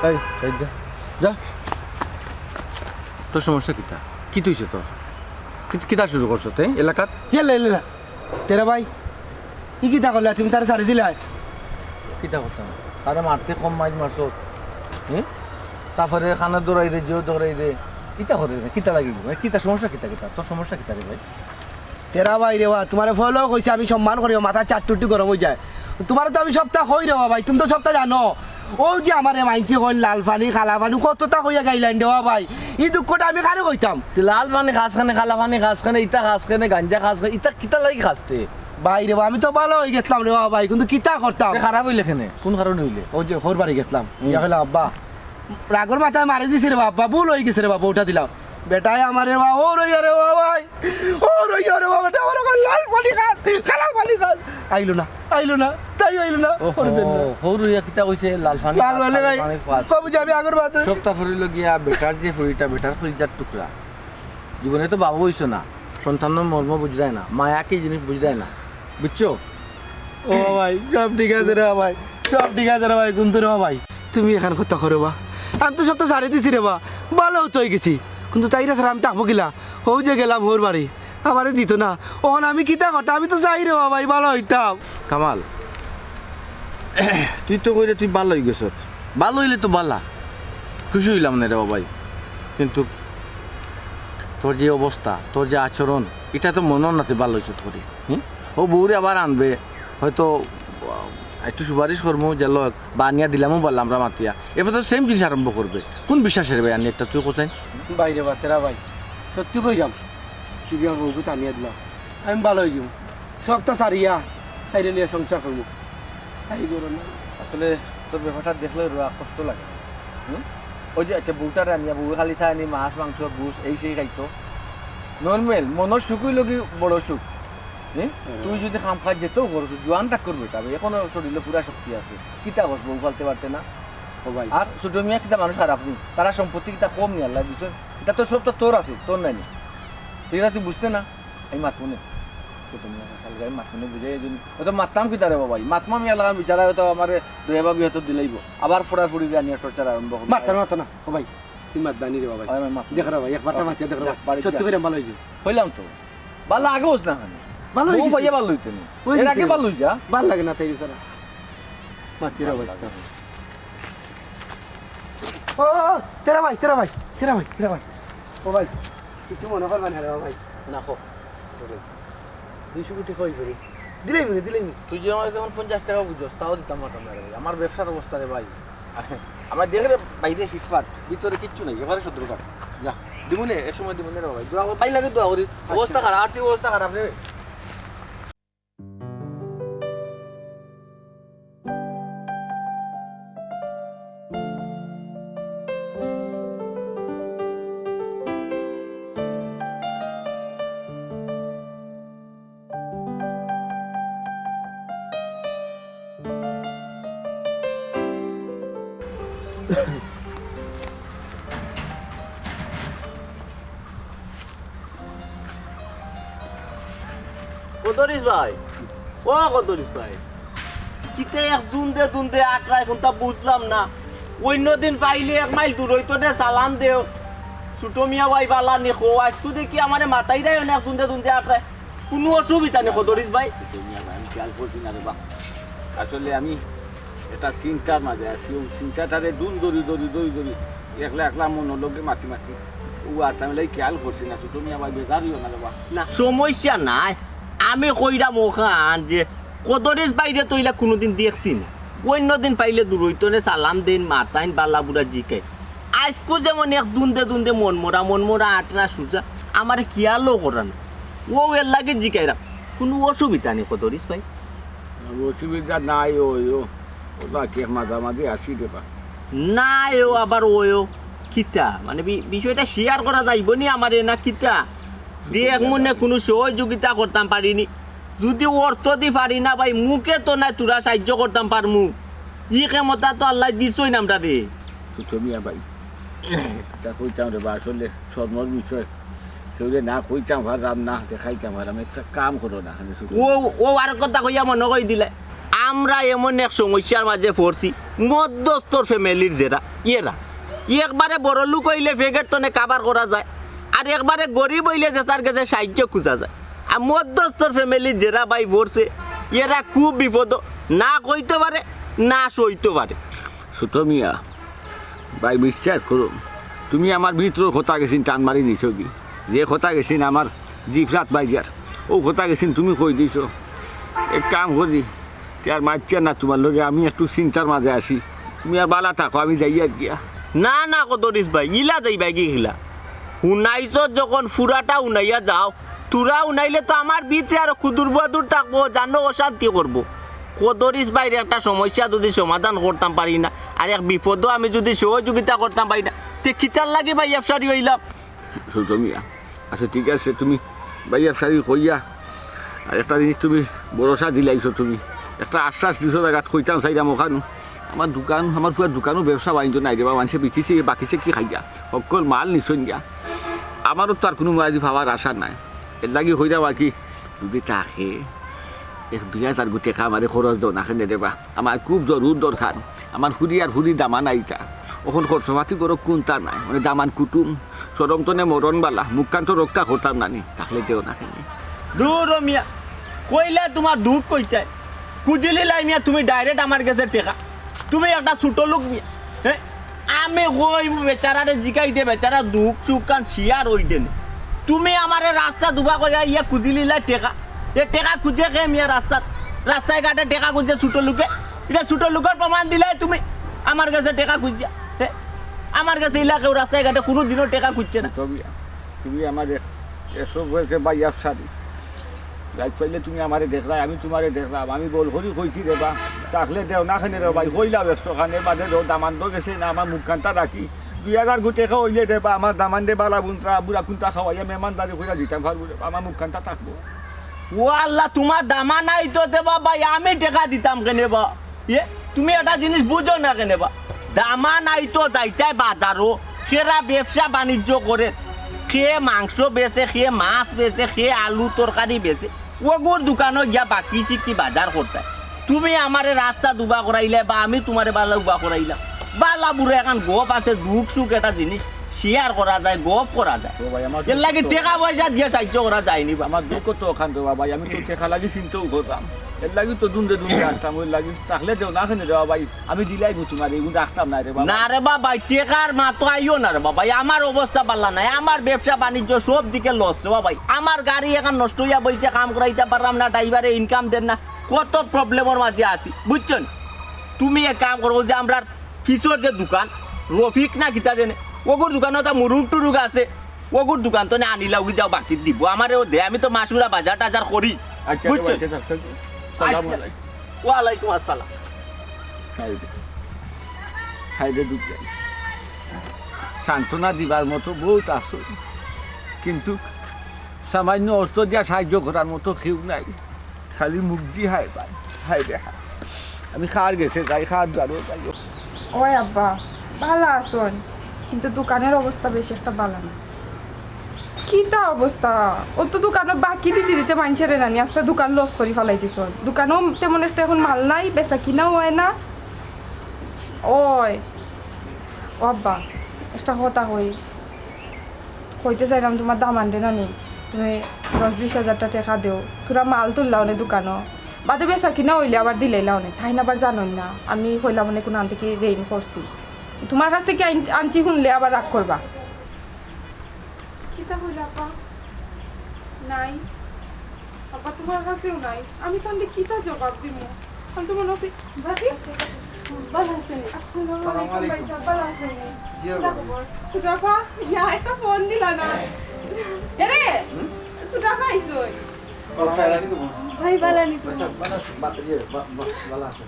এই, এই যা, যা। তোর সমস্যা কিতা? কি তুইছে তোর? কি-, কিতা শুরু করছো তুই এলাকাত? ইয়ে, লে, লে, লে। তেরা ভাই, ই কিতা করলে? তুমি তারে ছাড়ি দিলায়? কিতা করতাম? তারে মারতে কম মাইর মারছো। হুম? তারপরে খানা দৌড়াই দে, জিও দৌড়াই দে। কিতা করে রে? কিতা লাগি? মানে কিতা সমস্যা কিতা কিতা? তোর সমস্যা কিতা রে ভাই? তেরা ভাই রে বা, তোমারে ফলো কইছে আমি সম্মান করি, মাথা চাট্টুট্টি গরম হয়ে যায়। তোমারে তো আমি সবটা কই রে বা ভাই, তুমি তো সবটা জানো। ও যে আমারে মাইনষে কইন লাল পানি, কালা পানি, কতটা কইয়া গাইলাইন রে বা ভাই। ই দুঃখটা আমি কারে কইতাম? তুই লাল পানি খাস কেনে, কালা পানি খাস কেনে, ইতা খাস কেনে, গাঞ্জা খাস কেনে, ইতা কিতা লাগি খাস তে? ভাই রে বা, আমি তো ভালা হই গেছলাম রে বা ভাই, কিন্তু কিতা করতাম? তে খারাপ হইলে কেনে? কোন কারণে হইলে? ওই যে হউর বাড়ি গেছলাম, হুম। ইয়া কইলাম, "আব্বা, রাগর মাথায় মারি দিছি রে বা আব্বা, ভুল হই গেছে রে বা, বউটা দিলাম।" বেটায় আমারে বা, ও রইয়া রে বা ভাই, ও রইয়া রে বা, বেটা আমার ওখানে লাল পানি খাস, কালা পানি খাস। আইলো না, আইলো না, তাই আইলো না, ওহো, করে দিল না। হউর হইয়া কিতা কইছে? লাল পানি লাল খাস, পানি কালা খাস। পানি খাস। কবে যে আমি আগর বাদ সবটা ফুরিল গিয়া বেটার যে ফুরিটা, বেটার ফুরিটার টুকরা। জীবনে তো বাবা হইছো না, সন্তানর মর্ম বুঝরায় না, মায়া কি জিনিস বুঝরায় না, বুঝছো? ও ভাই, সব ঠিক আছে রে ভাই, সব ঠিক আছে রে ভাই, কিন্তু রে ভাই, তুমি এখন কথা করো বা, আমি তো সবটা ছাড়ি দিছি রে বা, ভালা তো হই গেছি, কিন্তু তাইরে ছাড়া আমি থাকবো কিলা? হউ যে গেলাম হউর বাড়ি, আমারে দিত না, ওখানে আমি কিতা করতাম? আমি তো চাই রে বা ভাই, ভালা হইতাম। কামাল, তুই তো কইরে তুই ভালা হই গেছত, ভালা হইলে তো ভালা, খুশি হইলাম না রে বা ভাই, কিন্তু তোর যে অবস্থা, তোর যে আচরণ, ইটা তো মনে অর না তুই ভালা হইছত করি। হুম? ও বউরে আবার আনবে, হয়তো, আহ, একটু সুপারিশ করমু যে লগ, বা আনিয়া দিলামও বললাম আমরা মাতিয়া। এবার তো সেম জিনিস আরম্ভ করবে। কোন বিশ্বাসে রে ভাই আনি একটা তুই কোথায়? ভাই রে বা, তেরা ভাই, সত্যি কইরাম, তুই আমার বউকে তো আনিয়া দিলাম, আমি ভালা হই যাবো। সবটা ছাড়িয়া, তাইরে নিয়া সংসার করমু। তাই করো না। আসলে তোর ব্যাপারটা দেখলে রোয়া কষ্ট লাগে। হুম? ওই যে, আচ্ছা, বউটারে আনিয়া, বউ খালি চায় নি মাছ, মাংস, গোস, এই সেই খাইতো। নরমাল, মনর সুখ হইল কি বড় সুখ। হুম? হুম। তুই যদি কাম কাজ যেতেও করো, তুই জোয়ান থাক করবে, তবে এখনো শরীরে পুরা শক্তি আছে। কিতা করছ, বউ ফালতে পারতে না? ও ভাই। আর ছোট মিয়া কিতা মানুষ খারাপ নি? তারা সম্পত্তি কিতা কম নি আল্লাহ দিছে? এটা তো সব তো তোর আছে, তোর নাই নি। ঠিক আছে, তুই বুঝতে না? আমি মাতমু নে। তো তুমি না খালি গায়ে মাতমু নে বুঝাই দিন। ও তো মাততাম কিতা রে বাবা? মাতমু আমি এলাকার বিচারা হয়তো আমারে দয়া ভাবি হয়তো দিলাইবো। আবার ফোড়াফুড়ি দিয়ে আনিয়া টর্চার আরম্ভ করবো। মাততাম না, মাততাম না। ও ভাই, তুই মাতবা নি রে বাবা। আরে ভাই, মাত। দেখ রে ভাই, একবার তো মাতিয়া দেখ রে ভাই। যা, বাড়ি সত্যি যা। করে ভালো হইছে। কইলাম তো। বালা আগে হোস না খানি। ভালো বউ হইছে। পাইয়া ভালো হইতে নি। ওই এর দিছে। আগে ভালো হইয়া। ভালো লাগে না তাই রে সারা। মাতিয়া রে ভাই। ভালো লাগে। ও, ও, ও, তেরা ভাই, তেরা ভাই, তেরা ভাই, তেরা ভাই। ও ভাই, কিছু মনে করবা না রে ভাই। না, হোক। দুইশো কোটি কই করি? দিলাইমু রে, দিলাইমু। তুই যে আমার কাছে এখন পঞ্চাশ টেকা বুঝছস, তাও দিতাম পারতাম না রে ভাই। আমার ব্যবসার অবস্থা রে ভাই। আমার দেখে রে বাইরে ফিটফাট, ভিতরে কিচ্ছু নাই, এবারে সত্তর টাকা। যা, দিমুনে, এক সময় দিমুনে রে ভাই। দোয়া কর, ভাই লাগে দোয়া করি। অবস্থা খারাপ, আর্থিক অবস্থা খারাপ রে। কদরিস ভাই, ও কদরিস ভাই, কিতা এক দুন্দে দুন্দে আটরায় কুনতা বুঝলাম না। অইন্য দিন পাইলে এক মাইল দূর অইতো নে সালাম দেও, ছোট মিয়া ভাই বালা নি কও, আইজকু দেখি আমারে মাতাইরায় অনেক দুন্দে দুন্দে আটরায়। কুনু অসুবিধা নি কদরিস ভাই? ছোট মিয়া ভাই, আমি খেয়াল করছি না রে বা। আসলে আমি একটা চিন্তার মাঝে আছি, অউ চিন্তাটারে দুন দরি দরি দরি দরি একলা একলা মনর লগে মাতি মাতি অউ আতাম, এলাই খেয়াল করছি না। ছোট মিয়া ভাই, বেজার অইও না রে বা। না, সমস্যা নাই। আমি কইরাম অখান যে কদরিস ভাইরে তো ইলা কুনুদিন দেখছি না। অইন্য দিন পাইলে দূর অইতো নে সালাম দেইন, মাতাইন, বালা বুরা জিকাইন। আইজকু যেমন এক দুন্দে দুন্দে মনমরা, মনমরা আটরা সুজা, আমারে খেয়ালও করের না। অউ এরলাগি জিকাইরাম, কুনু অসুবিধা নি কদরিস ভাই? অসুবিধা নাই, অউ, অউ, অউ বাকি এক মাঝামাঝি আছি রে বা। নাই, অউ আবার অউ, অউ, কিতা? মানে বি-, বিষয়টা share করা যাইবো নি আমারে না কিতা? দি এক মনে কুনু সহযোগিতা করতাম পারি নি। যুদি অর্থ দি পারি না ভাই, মুখে তো নায় তোরা সাহায্য করতাম পারমু। ই ক্ষমতা তো আল্লায় দিছইন আমরারে। ছোট মিয়া ভাই, ইটা কইতাম রে বা, আসলে শরমর বিষয়। কেউরে না কইতাম পাররাম না, দেখাইতাম পাররাম। একটা কাম করো না, খালি ছোট মিয়া। অউ, অউ আরক কথা কইয়া মনো করি দিলে, আমরা এমন এক সমস্যার মাঝে পড়ছি, মধ্যস্থর family-র যেরা, এরা একবারে বড় লোক অইলে ফেগের তনে cover করা যায়, আর একবারে গরিব অইলে যে যার গেছে সাহায্য খুঁজা যায়। আর মধ্যস্থর family-র যেরা ভাই পড়ছে, এরা খুব বিপদ, না কইতো পারে, না সইতো পারে। ছোট মিয়া, ভাই, বিশ্বাস করো, তুমি আমার ভিতরর কথা গেছিন টান মারি নিছো গি। যে কথা গেছিন আমার জিফরাত ভাইজার, অউ কথা গেছিন তুমি কই দিছো। এক কাম করি, তে আর মাতছি না তুমার লগে, আমি একটু চিন্তার মাঝে আছি। তুমি আর বালা থাকো, আমি যাইয়ার গিয়া। না, না, কদরিস ভাই, ইলা যাইবায় গি কিলা? হুনাইছো যখন পুরাটা হুনাইয়া যাও, তোরা হুনাইলে তো আমার ভিতরে আরো খুদুর বাদুর থাকবো, জানো অশান্তি করবো। কদরিস ভাইর একটা সমস্যা যুদি সমাধান করতাম পারি না, আর এক বিপদো আমি যুদি সহযোগিতা করতাম পারি না, তে কিতার লাগি ভাই আফসারি অইলাম? ছোট মিয়া, আচ্ছা ঠিক আছে, তুমি ভাই আফসারি কইয়া, আর একটা জিনিস তুমি ভরসা দিলাইছো, তুমি একটা আশ্বাস দিছো, জাগাত কইতাম চাইরাম অখানউ। আমার দোকান, আমার পুরা দোকানও ব্যবসা বাণিজ্য নাই রে বা, মানষে বিকিছে, বাকিছে কি খাইয়া, হক্কল মাল নিছইন গিয়া। আমারও তো আর কুনু মাল পাওয়ার আশা নাই, এরলাগি কইরাম আর কি, যুদি থাকে এক দুই হাজার গু টেকা আমারে খরচ দেও না কেনে রে বা, আমার খুব জরুর দরকার। আমার ফুরি আর ফুরি দামান আইতা, অখন খরচপাতি করো কুনতা নাই, মানে দামান কুটুম, শরম তনে মরণ বালা, মুখখান তো রক্ষা করতাম না নি, থাকলে দেও না কেনে। দুরো মিয়া, কইলে তুমার দুখ কইতায়, খুজিলিলায় মিয়া তুমি direct আমার গেছে টেকা। তুমি একটা ছোট লোক মিয়া, হে? আমি কই বেচারারে জিকাইতে, বেচারা দুখ সুখ খান share অইতে নে। তুমি আমারে রাস্তাত উবা করিয়া ইয়া খুজিলিলায় টেকা। এ টেকা খুজে কে মিয়া রাস্তাত? রাস্তায় ঘাটে টেকা খুজে ছোট লোকে? ইটা ছোট লোকর প্রমাণ দিলায় তুমি। আমার গেছে টেকা খুজিয়া, হে? আমার গেছে ইলা কেউ রাস্তায় ঘাটে কুনুদিনও টেকা খুজছে না। তুমি, তুমি আমার এক, এসব হয়েছে ভাই আফসারি। রাইত পাইলে তুমি আমারে দেখলায়, আমি তুমারে দেখলাম, আমি বল করি কইছি রে বা, থাকলে দেও না কেনে রে ভাই, কইলাও একশো খানে বাদে দেও, দামান তো গেছে না, আমার মুখখানতা রাখি, দুই হাজার গু টেকা অইলে রে বা, আমার দামানরে বালা বুনতা, বুড়া কুন্তা খাওয়াইয়া মেহমানদারি কইরা দিতাম পারবো রে বা, আমার মুখখানতা থাকবো। ও আল্লাহ, তুমার দামান আইতো তে বা ভাই, আমি টেকা দিতাম কেনে বা? এ, তুমি একটা জিনিস বুঝো না কেনে বা? দামান আইতো যাইতায় বাজারো, কেরা ব্যবসা বাণিজ্য করে, কে মাংস বেচে, কে মাছ বেচে, কে আলু তরকারি বেচে, অগুর দোকানো গিয়া বাকি সিকি বাজার করতায়। তুমি আমারে রাস্তাত উবা করাইলায় বা আমি তুমারে বালা উবা করাইলাম। বালা বুরা এখান গপ আছে, দুখ সুখ একটা জিনিস share করা যায়, গপ করা যায়। এরলাগি টেকা পয়সা দিয়া সাহায্য করা যায়নি বা। আমার দুখ তো অখান রে বা ভাই, আমি তো টেকা লাগি চিন্তাও করতাম। এর লাগি তো দুন্দে দুন্দে আসতাম, ওই লাগি থাকলে দেও না কেনে রে বাবা ভাই, আমি দিলাই গো তোমার, এগুন রাখতাম না রে বাবা। না রে বাবা ভাই, টেকার মাতো আইও না রে বাবা ভাই, আমার অবস্থা বালা নাই, আমার ব্যবসা বাণিজ্য সব দিকে লস রে বাবা ভাই। আমার গাড়ি এখন নষ্ট হইয়া বইছে, কাম করাইতে পারলাম না, ড্রাইভারে ইনকাম দেন না, কত প্রবলেমর মাঝে আছি, বুঝছো নি? তুমি এক কাম করো, ওই যে আমরার পিছর যে দোকান, রফিক না কিতা জানে, ওগুর দোকানো তা মুরুগ টুরুগ আছে, ওগুর দোকান তো না আনিলা, ওগি যাও বাকি দিব, আমারে ও দে, আমি তো মাসুরা বাজার টাজার করি, আচ্ছা, বুঝছো? আচ্ছা, আচ্ছা, আচ্ছা। সালাম আচ্ছা। আলাইকুম। ওয়ালাইকুম আসসালাম। হায় রে, হায় রে দুঃখ। সান্ত্বনা দিবার মতো বহুত আছে, কিন্তু সামান্য অর্থ দিয়া সাহায্য করার মতো কেউ নাই। খালি মুখ দি হায় পায়, হায় রে হায়। আমি কার গেছে যাই, কার দ্বারো যাই। ওই আব্বা, বালা আছইন, কিন্তু দোকানের অবস্থা বেশি একটা বালা না। কিতা অবস্থা? ও তো দোকানো বাকি দিতে দিতে মানষেরে নানি, আস্তা দোকান লস করি ফালাই দিছইন। দোকানো তেমন একটা এখন মাল নাই, বেচা কিনাও হয় না। ওই, ও আব্বা, একটা কথা কই, কইতে চাইলাম, তোমার দামান্দে নানি, তুমি দশ বিশ হাজারটা টেকা দেও, থুড়া মাল তুললাও নে দোকানো, বাদে বেচা কিনা অইলে আবার দিলাইলাও নে, তাইন আবার জানইন না আমি কইলাম অনে কুনান থাকি ঋণ করছি, তোমার কাছ থাকি আইন-, আনছি হুনলে আবার রাগ করবা। কিতা কইলা আপা? নাই। আব্বা, তোমার কাছেও নাই। আমি তানরে কিতা জবাব দিমু? আমি তো মনে হচ্ছে ভাবি, ভালো আছেন? আসসালামু আলাইকুম ভাইসাব, ভালো আছেন? জি, কিতা খবর? ছোট আপা, ইয়া, একটা ফোন দিলা না। এরে, ছোট আপা আইছই। ভাই, ভালো আছেন? ভাইসাব, ভালো আছেন? বা-, ইয়ে, বা-, বা-, ভালো আছেন?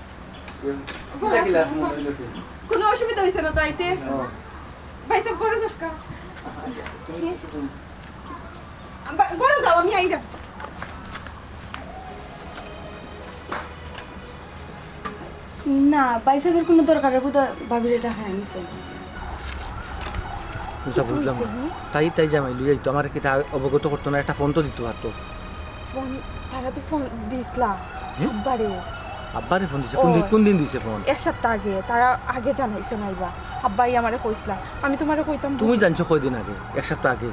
ইয়ে, কিতা কিলা ফোন দিল কি? কোনো অসুবিধা হইছে না তো আইতে? ও। ভাইসাব, ঘরে যাও কা? তুমি কিছু করো। বা-, ঘরে যাও, আমি আইরাম। না, ভাইসাবের কোনো দরকারে বোধহয় ভাবিরে ডাকাইয়া আনছইন। বুঝলাম, বুঝলাম। তাই, তাই জামাই লইয়া আইতো, আমারে কিতা অবগত করতো না, একটা ফোন তো দিতো পারতো। ফোন, তারা তো ফোন দিছলা, হুম? আব্বারে। আব্বারে ফোন দিছে? কোন দিন, ও, কোন দিন দিছে ফোন? এক সপ্তাহ আগে, তারা আগে জানাইছইন আইবা। আব্বায় আমারে কইছলা, আমি তোমারে কইতাম তুমি ভুলি। জানছো কয়দিন আগে? এক সপ্তাহ আগে।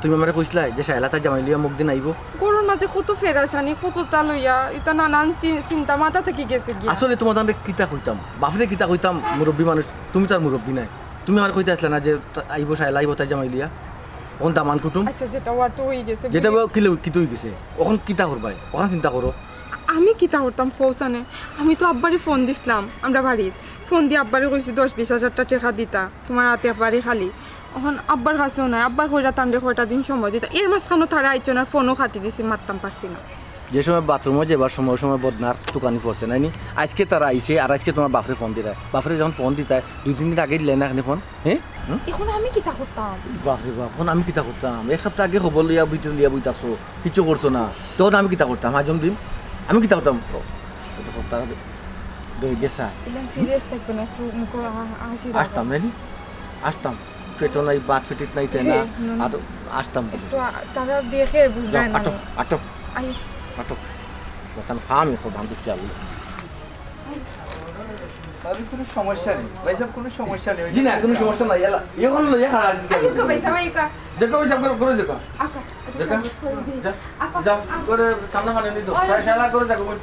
তুমি আমারে কইছলায় যে শায়লা তার জামাই লইয়া অমুক দিন আইবো। ঘরর মাঝে কত ফেরাশানি, কততা লইয়া, ইতা নানান তি-, চিন্তা মাথা থাকি গেছে গিয়া। আসলে তোমার তানরে কিতা কইতাম, বাফরে কিতা কইতাম, মুরব্বি মানুষ, তুমি তার মুরব্বি নায়। তুমি আমারে কইতে আছলায় না যে তা-, আইবো শায়লা, আইবো তার জামাই লইয়া। অখন দামান কুটুম। আচ্ছা, যেটা অওয়ার তো অই গেছে। যেটা অওয়ার কিতা অই গেছে? অখন কিতা করবায়? অখান চিন্তা করো। আমি কিতা করতাম কও ছানে? আমি তো আব্বারে ফোন দিছলাম, আমরা বাড়িত। ফোন দিয়া আব্বারে কইছি দশ বিশ হাজারটা টেকা দিতা, তোমার আত একবারে খালি। অখন আব্বার কাছেও নাই, আব্বায় কইরা তানরে কয়টা দিন সময় দিতা। এর মাঝখানো তারা আইছইন আর ফোনও কাটি দিছে, মাততাম পারছি না। যে সময় বাথরুমো যাইবার সময়, ওই সময় বদনার তুকানি পড়ছে নায়নি? আইজকে তারা আইছে আর আইজকে তোমার বাফরে ফোন দিরায়। বাফরে যখন ফোন দিতায়, দুই তিন দিন আগে দিলায় না কেনে ফোন? হে? হুম? অখন আমি কিতা করতাম? বাফরে বাফ, অখন আমি কিতা করতাম? এক সপ্তাহ আগে খবর লইয়া বইতে লইয়া বই থাকছো, কিচ্ছু করছো না। তখন আমি কিতা করতাম? হাজম দিন, আমি কিতা করতাম? ও, এটা করতে হবে। দই গেছা। ইলান সিরিয়াস থাকবে না, একটু মুখো হা-, হাসি রাখো। আসতাম, নায়নি? আসতাম। পেটো নাই, বাত পেটিত নাই, তাই না? হুম। আর আসতাম বলে। একটু আ-, তারা দেখে বুঝায় না। আটক, আটক। আই। আটক। বর্তমান খাম এখন ধান দিচ্ছি আলু। ভাবি, কোনো সমস্যা নেই। ভাইসাব, কোনো সমস্যা নেই। জি না, কোনো সমস্যা নাই। এলা, এখন লইয়া খাড়া। আইও গো, ভাইসাব, আইও গো। দেখো, ভাইসাব, করো, করো, দেখো। আচ্ছা, আচ্ছা, দেখো। আচ্ছা, আচ্ছা, যা, আচ্ছা, যা, আচ্ছা। করে ঠান্ডা পানি নিয়ে দাও। ওই। শালা, শালা করে দেখো, বল।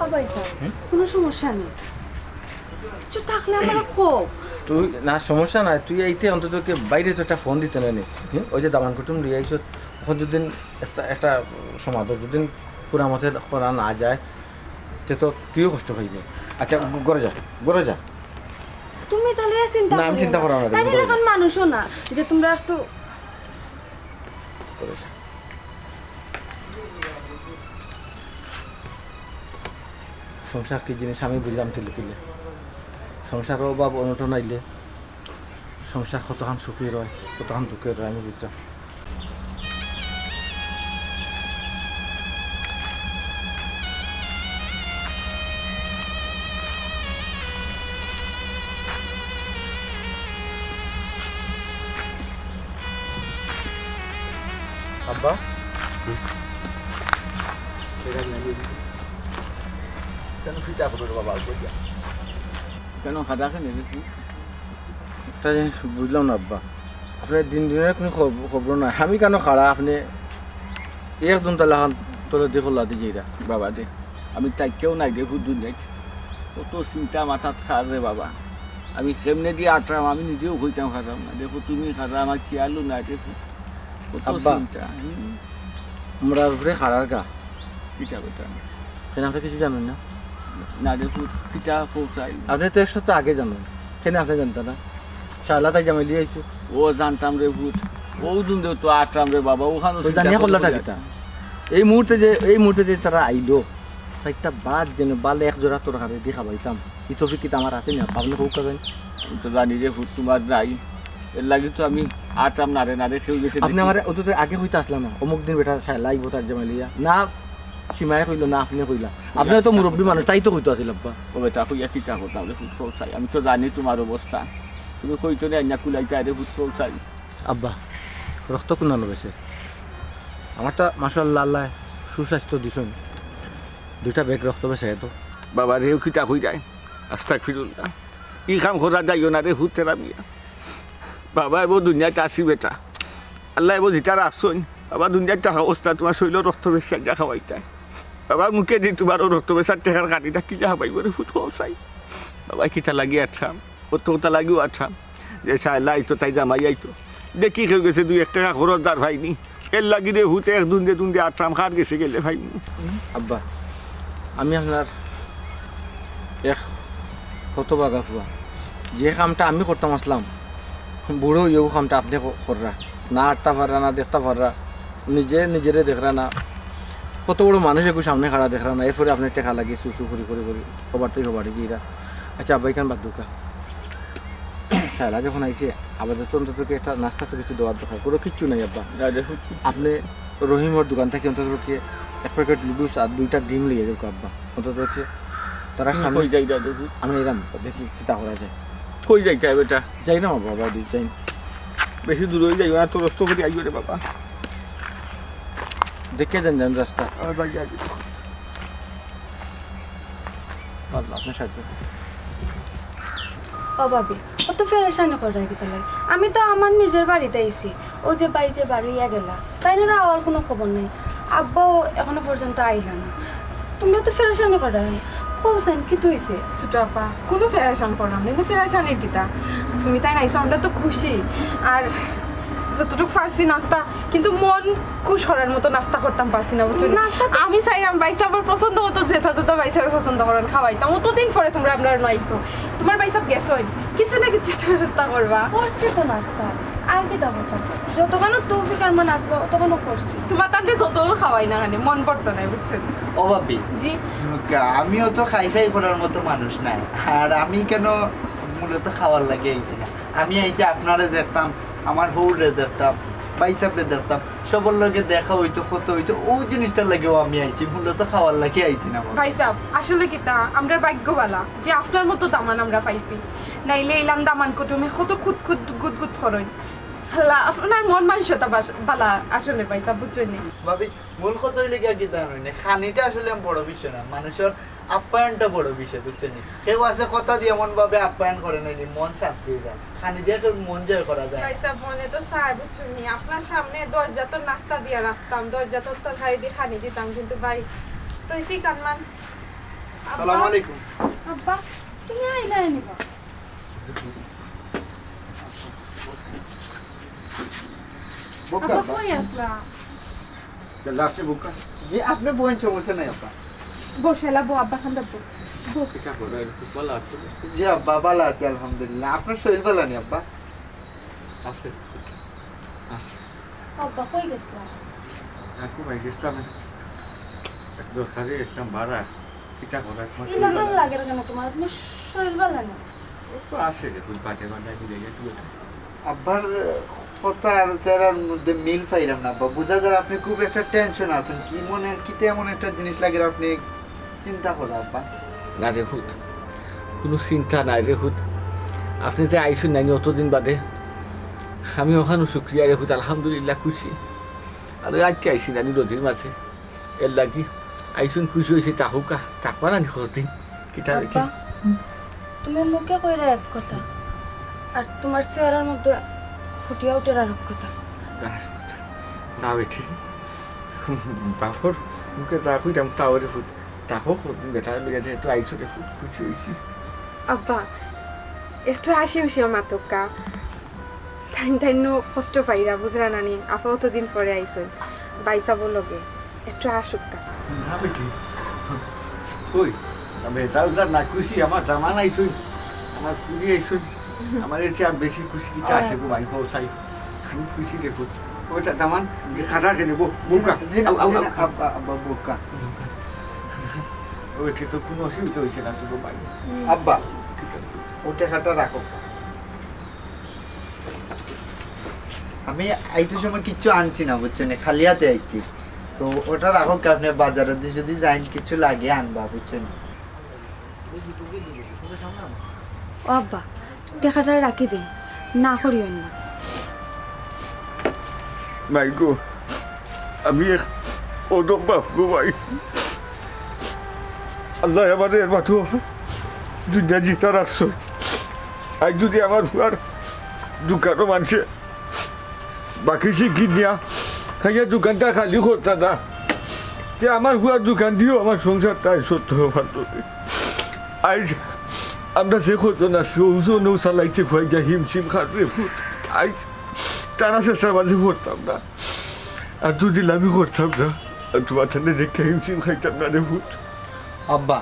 ও ভাইসাব, হুম? কোনো সমস্যা নেই। কিছু থাকলে আমারে কও। তুই, না, সমস্যা নাই। তুই এইতে অন্তত কে বাইরে তো একটা ফোন দিতে নায়নি। হুম? ওই যে দামান কুটুম লইয়া আইছো, অখন যদি একটা, একটা সমাধান যদি পুরা মতে করা না যায়, তে তো তুইও কষ্ট পাইবে। আচ্ছা, ঘরে যা, ঘরে যা। তুমি তাইলে চিন্তা না, আমি করিও চিন্তা না। করার না, তাইলে ঘরে যা। অখন মানুষও না, যে তোমরা একটু ঘরে যা। সংসার কি জিনিস আমি বুঝলাম তিলে তিলে। সংসারো অভাব অনটন আইলে সংসার কতখান সুখের অয়, কতখান দুঃখের অয়, আমি বুঝলাম। আব্বা? হুম? কেন ফিটা করো রে বাবা, অল্প দিয়া? কেন খাদা খেয়ে নিলি তুই? একটা জিনিস বুঝলাম না আব্বা, আপনার দিন দিনের কোনো খব-, খবর নাই। আমি কেন খাড়া, আপনি একজন তাহলে এখন তোরা দেখো লাদি যাইরা। বাবা রে, আমি তাই কেউ নাই দেখো দুনিয়াত। কত চিন্তা মাথাত খার রে বাবা। আমি কেমনে দিয়া আটরাম, আমি নিজেও কইতাম পাররাম না। দেখো তুমি খারা, আমার খেয়ালও নাই দেখো। কত আব্বা। চিন্তা। হুম। আমরা উপরে খারার গা। কিতা বেটা? কেন আপনি কিছু জানেন না? না দেখো, কিতা পৌঁছাই। আপনি তো এক সপ্তাহ আগে জানেন। কেন আপনি জানতেন না? শালা তাই জামাই লিয়ে আইছে। ও জানতাম রে ভূত। ও দিন তো আটরাম রে বাবা, ওখানে তো চিন্তা জানিয়া করলে করবো কিতা? এই মুহূর্তে যে, এই মুহূর্তে যে তারা আইলো, চাইরটা বাদ যেন বালে এক জোড়া তরকারি দি খাবাইতাম। ই তৌফিক কিতা আমার আছে না? আপনি কউক্কা যাইন। আমি তো জানি রে ভূত তোমার নাই। এর লাগি তো আমি আটরাম না রে, না রে, কেউ গেছে আপনি দেখি। আমার অত তো আগে কইতা আসলা না, অমুক দিন বেটা শালা আইবো তার জামাই লিয়া। না সীমায় কইলো, না আপনি কইলা। আপনি তো মুরব্বী মানুষ, তাই তো কইতো আছিল আব্বা। ও বেটা, কইয়া কিতা করতাম রে ভূত কৌশাই? আমি তো জানি তোমার অবস্থা। তুমি কইতো না, আইনা কুলাইতা রে ভূত কৌশাই। আব্বা, রক্ত কুনানো গেছে? আমার তো মাশাআল্লাহ, আল্লাহ সুস্বাস্থ্য দিছইন। দুইটা ব্যাগ রক্ত বেছে এত। বাবা রে, কিতা কই যায়? আস্তাগফিরুল্লাহ। ই কাম করা যাইও না রে, হুতেরা মিয়া। বাবা, এবো দুনিয়াত আসি বেটা। আল্লাহ এবো জিতা রাখছইন। বাবা, দুনিয়ার টাকা অবস্থা তোমার শরীরও রক্ত বেশি আজ্ঞা খাওয়াইতায়। বাবার মুখে দি তোমার ও রক্ত বেশার টেকার কাটি ডাকি যা হবাই করে ফুট কৌশাই। বাবা, কিতা লাগি আটরাম? ও তো তা লাগিও আটরাম। যে শালা আইতো, তাই জামাই আইতো। দেখি কেউ গেছে দুই এক টেকা খরচ দার ভাই নি। এর লাগি রে হুতে এক দুন্দে দুন্দে আটরাম খার গেছে গেলে ভাই নি। আব্বা, আমি আপনার এক হতভাগা ফুয়া। যে কামটা আমি করতাম আসলাম, বুড়ো অইয়াও কামটা আপনি ক-, কররা। না আটতা পাররা, না দেখতা পাররা, নিজে নিজেরে দেখরা না। কত বড় মানুষ একটু সামনে খাড়া দেখরা না, এরপরে আপনি টেকা লাগি সু সু করি করি করি হবার তাই হবারই যাইরা। আচ্ছা আব্বা, ইখান বাদ দেউক্কা। শালা যখন আইছে, আপাতত অন্তত একটা নাস্তা তো কিছু দেওয়ার দরকার, কোনো কিচ্ছু নাই আব্বা। না, দেখো কি আপনি রহিমর দোকান থাকি অন্তত পক্ষে এক প্যাকেট নুডলস আর দুইটা ডিম লইয়া যাউক্কা আব্বা। অন্তত পক্ষে তারা তুমি সামনে কই যাই দাদু? আমি এরাম দেখি কিতা করা যায়। কই যাই চাই বেটা? যাই না বাবা, বাড়ি যাই। বেশি দূর হয়ে যাই, আর তো রস্ত করে আইও রে বাবা। দেখে যান, যান রাস্তা। আমার বাড়ি যাই। আল্লাহ, আপনার সাহায্য। ও ভাবি, অত ফেরেশানি করার কিতা লাগে? আমি তো আমার নিজের বাড়িত আইছি। ও যে ভাই যে বারইয়া গেলা, তাইনর আওয়ার কোনো খবর নাই। আব্বাও এখনো পর্যন্ত আইলা না। তুমরা তো ফেরেশানি করার। কও চাইন, কিতা অইছে? ছোট আপা, কোনো ফেরেশান করলাম না, কিন্তু ফেরেশানির কিতা? তুমি তাইন আইছো, আমরা তো খুশি। আর যতটুকু পারছি নাস্তা, কিন্তু মন খুশ করার মতো নাস্তা করতাম পারছি না, বুঝছো নি? নাস্তা তো আমি চাইলাম ভাইসাবর পছন্দ মতো যেটা যেটা ভাইসাবে পছন্দ করেন খাওয়াইতাম। অতদিন পরে তুমরা আমরার অনো আইছো, তুমার ভাইসাব গেছইন, কিছু না কিছু একটা ব্যবস্থা করবা। করছি তো নাস্তা, আর কিতা করতাম? যতখানো তৌফিক আরমান আসলো, অতখানো করছি। তুমার তানরে যত খাওয়াই না কেনে, মন ভরতো নায়, বুঝছো নি? ও ভাবি, জি। আমিও তো খাই খাই করার মতো মানুষ নায়, আর আমি কেন মূলত খাওয়ার লাগি আইছি না। আমি আইছি আপনারে দেখতাম, আমার হউরে দেখতাম, ভাইসাবরে দেখতাম, সবর লগে দেখা অইতো, কথা অইতো, অউ জিনিসটার লাগিও আমি আইছি, মূলত খাওয়ার লাগি আইছি না। ভাইসাব, আসলে কিতা, আমরার ভাগ্য ভালা যে আপনার মতো দামান আমরা পাইছি, নাইলে ইলান দামান কুটুমে কত খুদ খুদ গুদ গুদ করইন। আল্লাহ, আপনার মন মানসিকতা বাস-, ভালা আসলে ভাইসাব, বুঝছইন নি? ভাবি, মূল কথা অইলে গিয়া কিতা জানো নি? খানিটা আসলে বড় বিষয় না, মানুষর আপ্যায়নটা বড় বিষয়, বুঝছইন নি? কেউ আছে কথা দিয়া এমন ভাবে আপ্যায়ন করে না নি, মন শান্তি অই যায়। খানি দিয়া কেউ মন জয় করা যায় না। ভাইসাব, মনে তো চায়, বুঝছইন নি? আপনার সামনে দরজাত নাস্তা দিয়া রাখতাম, দরজাত তরকারি দি খানি দিতাম, কিন্তু ভাই, তৌফিক আরমান। আব্বা, সালাম আলাইকুম। আব্বা, তুমি আইলায় নি বা? বউক্কা, আব্বা, আব্বা। কই আছলা? লাস্টে বউক্কা। জি, আপনে বইন, সমস্যা নাই, আব্বা। বউ, শালা বউ, আব্বা খান দাও। বউ। কিতা করো, খুব ভালা আছো? জি, আব্বা, ভালা আছি, আলহামদুলিল্লাহ। আপনার শরীর ভালা নি, আব্বা? আছে। আছে। আব্বা, কই গেছলা? একটু ভাই গেছলাম, এক দরকারে গেছলাম, বারা। কিতা করো, তোমার শরীর ভালা লাগে না কেনে তোমার? তোমার শরীর ভালা না? ও তো আছে রে, ফুল পাতে বানাই দিলে, একটু আব্বার কথা আর চেহারার মধ্যে মিল পাইলাম না, আব্বা। বুঝা যায় আপনি খুব একটা টেনশন আছেন। কি মনে, কিতা এমন একটা জিনিস লাগে আপনি চিন্তা করা, আব্বা? না রে ফুত, কোনো চিন্তা নাই রে ফুত। আপনি যে আইছইন নানি অতদিন বাদে, আমি অখানও শুক্রিয়া রে ফুত, আলহামদুলিল্লাহ খুশি। আর ওই আজকে আইছি নানি নদীর মাঝে, এর লাগি আইছইন খুশি অইছি, থাকউক্কা, থাকবা নানি কতদিন? কিতা রে? আব্বা, তুমি মুখে কইরা এক কথা, আর তোমার চেহারার মধ্যে ফুটিয়া উঠের আর এক কথা। আর না বেটি, বাপর মুখে যা কইতাম তাও রে ফুত। দেখো কতদিন বেটা লইয়া যে একটু আইসো রে ফুত, খুশি হইছি। আব্বা, একটু আসি উসিয়া মাতক্কা। তাইন তাইন কষ্ট পাইরা, বুঝরা নানি? আফা অতদিন পরে আইসইন, বাইসাবো লগে। একটু আসুক্কা। না বেটি, কই? তবে যাও যা না খুশি, আমার দামান আইসইন, আমার ফুরি আইসইন। আমার এর চেয়ে আর বেশি খুশি কিতা আছে গো ভাই, কও চাই। আমি খুশি দেখো। ওটা দামান, যে খাটা খেলে বউ, বউকা। জি না, আউ, আউ, জি আউ। না, আব্বা, আব্বা, বউকা। ওই ঠিক তো কোনো অসুবিধা হইছে না তো গো ভাই। আব্বা, ওটা খাটা রাখো। আমি আইতে সময় কিচ্ছু আনছি না, বুঝছেন? খালি হাতে আইছি। তো ওটা রাখো, আপনি বাজারে দিয়ে যদি যাইন, কিছু লাগে আনবা, বুঝছেন? ও আব্বা, টেকাটা রাখি দিন, না করিও না। ভাই গো, আমি এক অধম বাপ গো ভাই। আল্লাহ আমারে এর মাত্র দুনিয়া জিতা রাখছো। আজ যদি আমার ফুয়ার দোকানো মানষে বাকি সে কিনিয়া খাইয়া দোকানটা খালি করতা না, তে আমার ফুয়ার দোকান দিয়েও আমার সংসারটা আজ সত্য পারত না। আজ আমরা যে কজন আছি, ও যে নৌ চালাইতে খুয়াই গিয়া হিমশিম খাটরে ফুত। আজ তারা শেষের মাঝে পড়তাম না। আর যদি আমি করতাম না, আর তোমার সামনে দেখে হিমশিম খাইতাম না রে ফুত। আব্বা,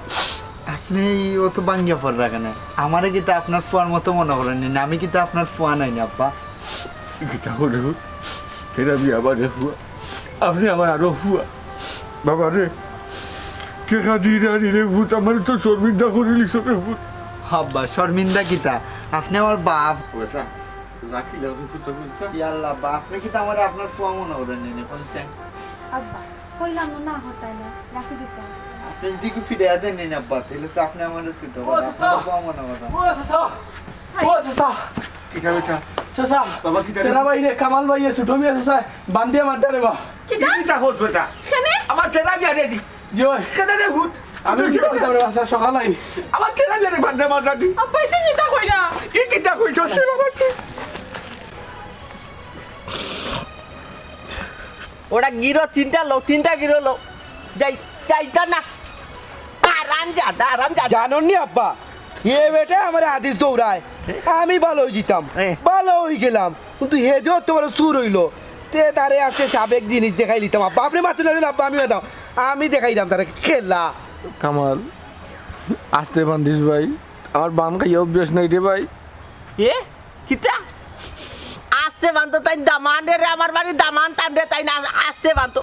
আপনি এই অত ভাঙ্গিয়া পড়রা কেনে? আমারে কিতা আপনার ফুয়ার মতো মনে করেন নি? আমি কিতা আপনার ফুয়া নায় নি, আব্বা? কিতা করে ফুত? কেন আমি আমার ফুয়া? আপনি আমার আরো ফুয়া। বাবা রে, টেকা দিয়ে আনি রে ফুত, আমার তো শর্মিন্দা করিলিছো রে ফুত। আব্বা, শর্মিন্দা কিতা? আপনি আমার বাপ। রাখিলে আমি ফুত বলতাম। ইয়া আল্লাহ, আব্বা, আপনি কিতা আমারে আপনার ফুয়া মনে করেন নি? কোন চেন? আব্বা, কইলাম না, হটাই না, রাখি দিতাম। আপনি যদি একটু ফিরে দেন নি আব্বা, তাহলে তো আপনি আমারে ছোট ও করেন, চাচা! আপনার ফুয়া মনে করেন। ও চাচা! ও চাচা! কিতা বেটা? চাচা! বাবা, কিতা রে? তেরা ভাই রে, কামাল ভাই রে, ছোট মিয়া চাচা, বান্দিয়া মারতা রে বা। কিতা? কিতা করছ বেটা? কেনে? আমার তেরা বিয়া রে দি। জি ভাই। কেনে রে ভূত? আমি কিতা কিতা করতাম রে বা, চাচা, সকাল আই। আমার তেরা বিয়া রে বান্দিয়া মারতা দি। আব্বা, ইতা কিতা কইরা? ই কিতা কইছস রে বাবা তুই? ওটা গিরো, তিনটা লও, তিনটা গিরো লও। যাই, যাইতা না। আরাম জাদা, আরাম জাদা। জানোনি আব্বা, এ বেটা আমারে হাদিস দৌড়ায়, আমি ভালো হয়ে যেতাম, এ। ভালো হয়ে গেলাম, কিন্তু হে যে অত বড় চুর হইলো, তে তারে আজকে সাবেক জিনিস দেখাই দিতাম আব্বা। আপনি মাতুন না আব্বা, আমি বেদাম, আমি দেখাই দিতাম তারে খেলা। কামাল, আস্তে বান্ধিস ভাই, আমার বান খাইয়া অভ্যাস নাই রে ভাই। এ? কিতা? আস্তে বানতো তাই দামান রে, আমার বাড়ি দামান টান রে, তাই না আস্তে বানতো।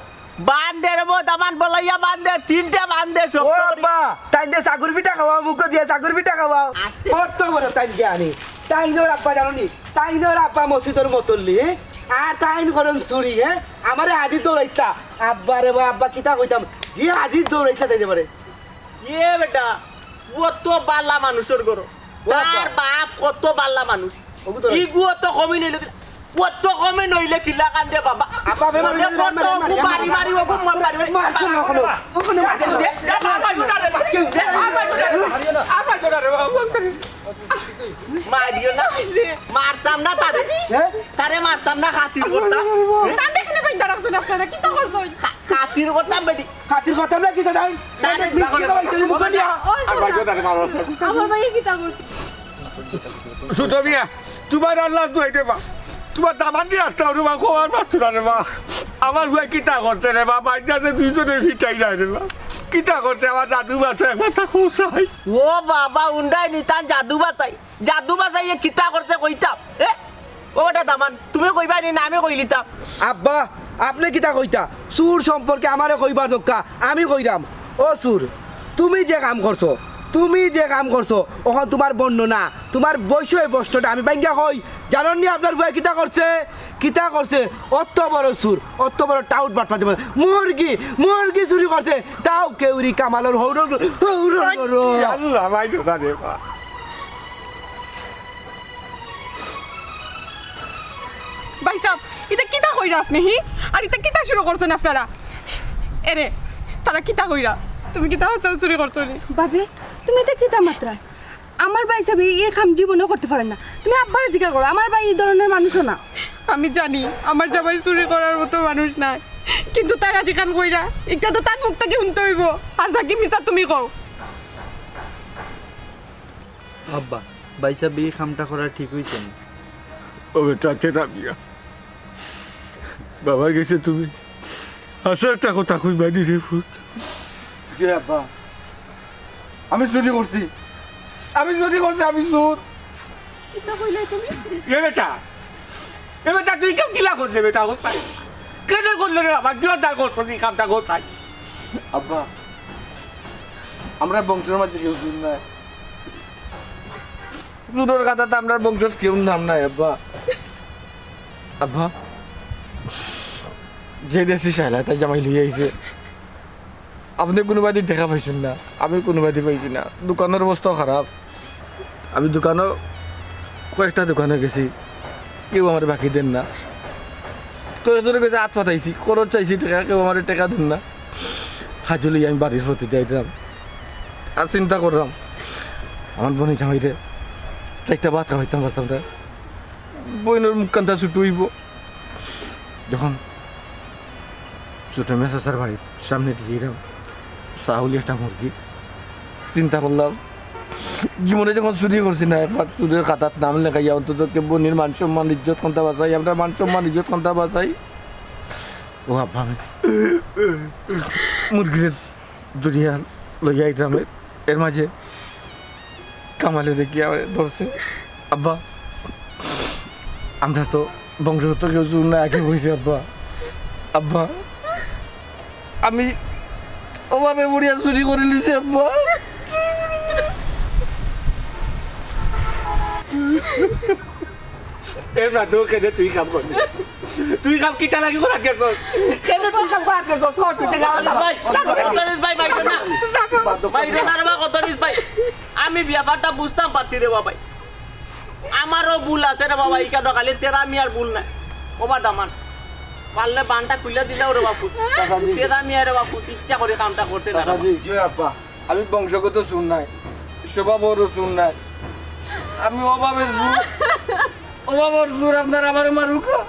বান দে রে বো, দামান বলাইয়া বান দে, তিনটা বান দে, সব ও করি। আব্বা, তাই দে সাগুর পিঠা খাওয়াও, মুখো দিয়া সাগুর পিঠা খাওয়াও। আস্তে। কত বড় তাই জ্ঞানী। তাই নর আব্বা জানো নি? তাই নর আব্বা মসজিদর মতল্লি, হ্যাঁ? আর তাই করন চুরি, হ্যাঁ? আমারে হাদিস দৌড়াইতা। আব্বা রে বা আব্বা কিতা কইতাম? যে হাদিস দৌড়াইতা তাই দে পারে। এ বেটা, ও তো বালা মানুষর ঘর। ও বাবা। তার বাপ কত বালা মানুষ। ওগু তো ইগুও তো কমই নইলে কিলা। ও তো কমই নইলে কিলা কান্দে বাবা। আপা, আপা, ওরে আপা, কত আপা, ওগু আপা, বাড়ি বাড়ি, ওগু মন বাড়ি বাড়ি। মারছো না ওখানে। ওখানে মারছো না। দে, দে, আর মারিও না রে বাবা। দে, আর মারিও না রে বাবা। আর মারিও না রে বাবা। মারিও না। মারতাম না তারে। হ্যাঁ? তারে মারতাম না, খাতির করতাম। তার দেখে না ভাই দাঁড়াচ্ছেন আপনারা, কিতা করছেন? খা-, খাতির করতাম বেটি। খাতির করতাম না, কিতা দাঁড়াই? তারে তারে দেখে না ভাই, তুমি মুখে দিয়া। ও, আর ভাই, চাচা। ওটা মারো। আমার ভাইয়ে কিতা করছে? সুতমিয়া, তোমার আল্লাহ তো এটা বা। তোমার দামান দিয়ে আসতে হবে, বা কো আর মারতো না রে বা। আমার ভাই কিতা করছে রে বা? বাইরে দুইজনে ফিটাই যায় রে বা। কিতা করছে আমার দাদু বাচ্চা একবার তা কোথায়? ও বাবা, উন্ডাই নিতাম জাদু বাতাই। জাদু বাজাইয়ে কিতা করছে কইতাম? এ? ও বেটা দামান, তুমি কইবায় নি না আমি কইলিতাম? আব্বা, আপনে কিতা কইতা? চুর সম্পর্কে আমারে কইবার দরকার, আমি কইরাম। ও চুর, তুমি যে কাম করছো, তুমি যে কাম করছো, অখন তুমার বর্ণনা, তুমার বৈষয়িক প্রশ্নটা আমি ভাঙ্গিয়া কই। জানইন নি আপনার পুয়ায় কিতা করছে? কিতা করছে? অত বড় চুর, অত বড় টাউট বাটপার। মুরগি, মুরগি চুরি করছে, তাও কেউরি কামালর হৌরর, হৌরর, হৌরর। আল্লাহ, ভাই, চোদা রে, বা। ভাইসাব, ইতা কিতা কইরা আপনে, হি? আর ইতা কিতা শুরু করছইন আপনারা? এরে, তারা কিতা কইরা? তুমি কিতা হাছাউ চুরি করছো নি? ভাবি, তুমি ইতা কিতা মাতরায়? আমার ভাইসাবে ই কাম জীবনেও করতে পারইন না। তুমি আব্বারে জিকার করো, আমার ভাই ই ধরনর মানুষও না। আমি জানি, আমার জামাই চুরি করার মতো মানুষ নায়। কিন্তু তারা যেখান কইরা, একটা তো তার মুখ থাকি হুনতে অইবো। হাছা কি মিছা তুমি কও। আব্বা, ভাইসাব, ই কামটা করা ঠিক অইছে নি? ও বেটা, তেরা মিয়া, বাবার গেছে তুমি হাছা একটা কথা কইবায় নি রে পুত? জি আব্বা, আমি চুরি করছি, আমি চুরি করছি, আমি চুর। কিতা কইলায় তুমি? এ বেটা, এ বেটা, তুই কাম কিলা করলে বেটা? ও ভাই, কেনে করলে রে বাবা? কিয়র দায় করছস ই কামটা? ও ভাই। আব্বা, আমরার বংশর মাঝে কেউ চুর নায়। চুরর খাতাত আমরার বংশর কেউর নাম নাই আব্বা। আব্বা, যে দেশি শালা তাই জামাই লইয়া আইছে। আপনে কুনুবায়দি টেকা পাইছইন না, আমি কুনুবায়দি পাইছি না। দোকানর অবস্থাও খারাপ। আমি দোকানো, কয়েকটা দোকানো গেছি, কেউ আমারে বাকি দেইন না। কয়েকজনর গেছে আত পাতাইছি, খরচ চাইছি টেকা, কেউ আমারে টেকা দেইন না। হাজুলি আমি বাড়ির পথেদি আইরাম, আর চিন্তা কররাম, আমার বইনর জামাইরে চাইরটা ভাত খাওয়াইতাম পারতাম না। বইনর মুখখানতা ছুটু অইবো। যখন ছোট মেসাচার বাড়ির সামনেদি যাইরাম, চাউলি একটা মুরগি। চিন্তা করলাম, জীবনে যখন চুরি করছি না, একবার চুরর খাতাত নাম লেখাইয়া অন্তত কে বইনর মান সম্মান ইজ্জত খানতা বাঁচাই, আমরার মান সম্মান ইজ্জত খানতা বাঁচাই। ও আব্বা, আমি মুরগিরে ধরিয়া লইয়া আইরাম, এর মাঝে কামালে দেখিয়া ধরছে। আব্বা, আমরা তো বংশগত কেউ চুর না, আগে কইছে আব্বা। আব্বা, আমি অভাবে পড়িয়া চুরি করিলিছি আব্বা। এর বাদেও কেনে তুই কাম করলি? তুই কাম কিতা লাগি করাত গেছস? কেনে তুই কাম করাত গেছস? কর তুই টেকা। ভাই, কত রিস ভাই, মাইরো না। মাইরো না রে বা, কত রিস ভাই। আমি ব্যাপারটা বুঝতাম পারছি রে বা ভাই। আমারও ভুল আছে রে বাবা, ইখানো খালি তেরা মিয়ার ভুল নাই। ও বা দামান, পারলে বানটা খুলে দিলাও রে বাপু। চাচাজি। তেরা মিয়া রে বাপু, ইচ্ছা করি কামটা করছে না রে বাবা। চাচাজি। জি আব্বা, আমি বংশগত চুর নায়, স্বভাবরও চুর নায়, আমি অভাবে চুর। অভাবর চুর, আপনারা আমারে মারুক্কা।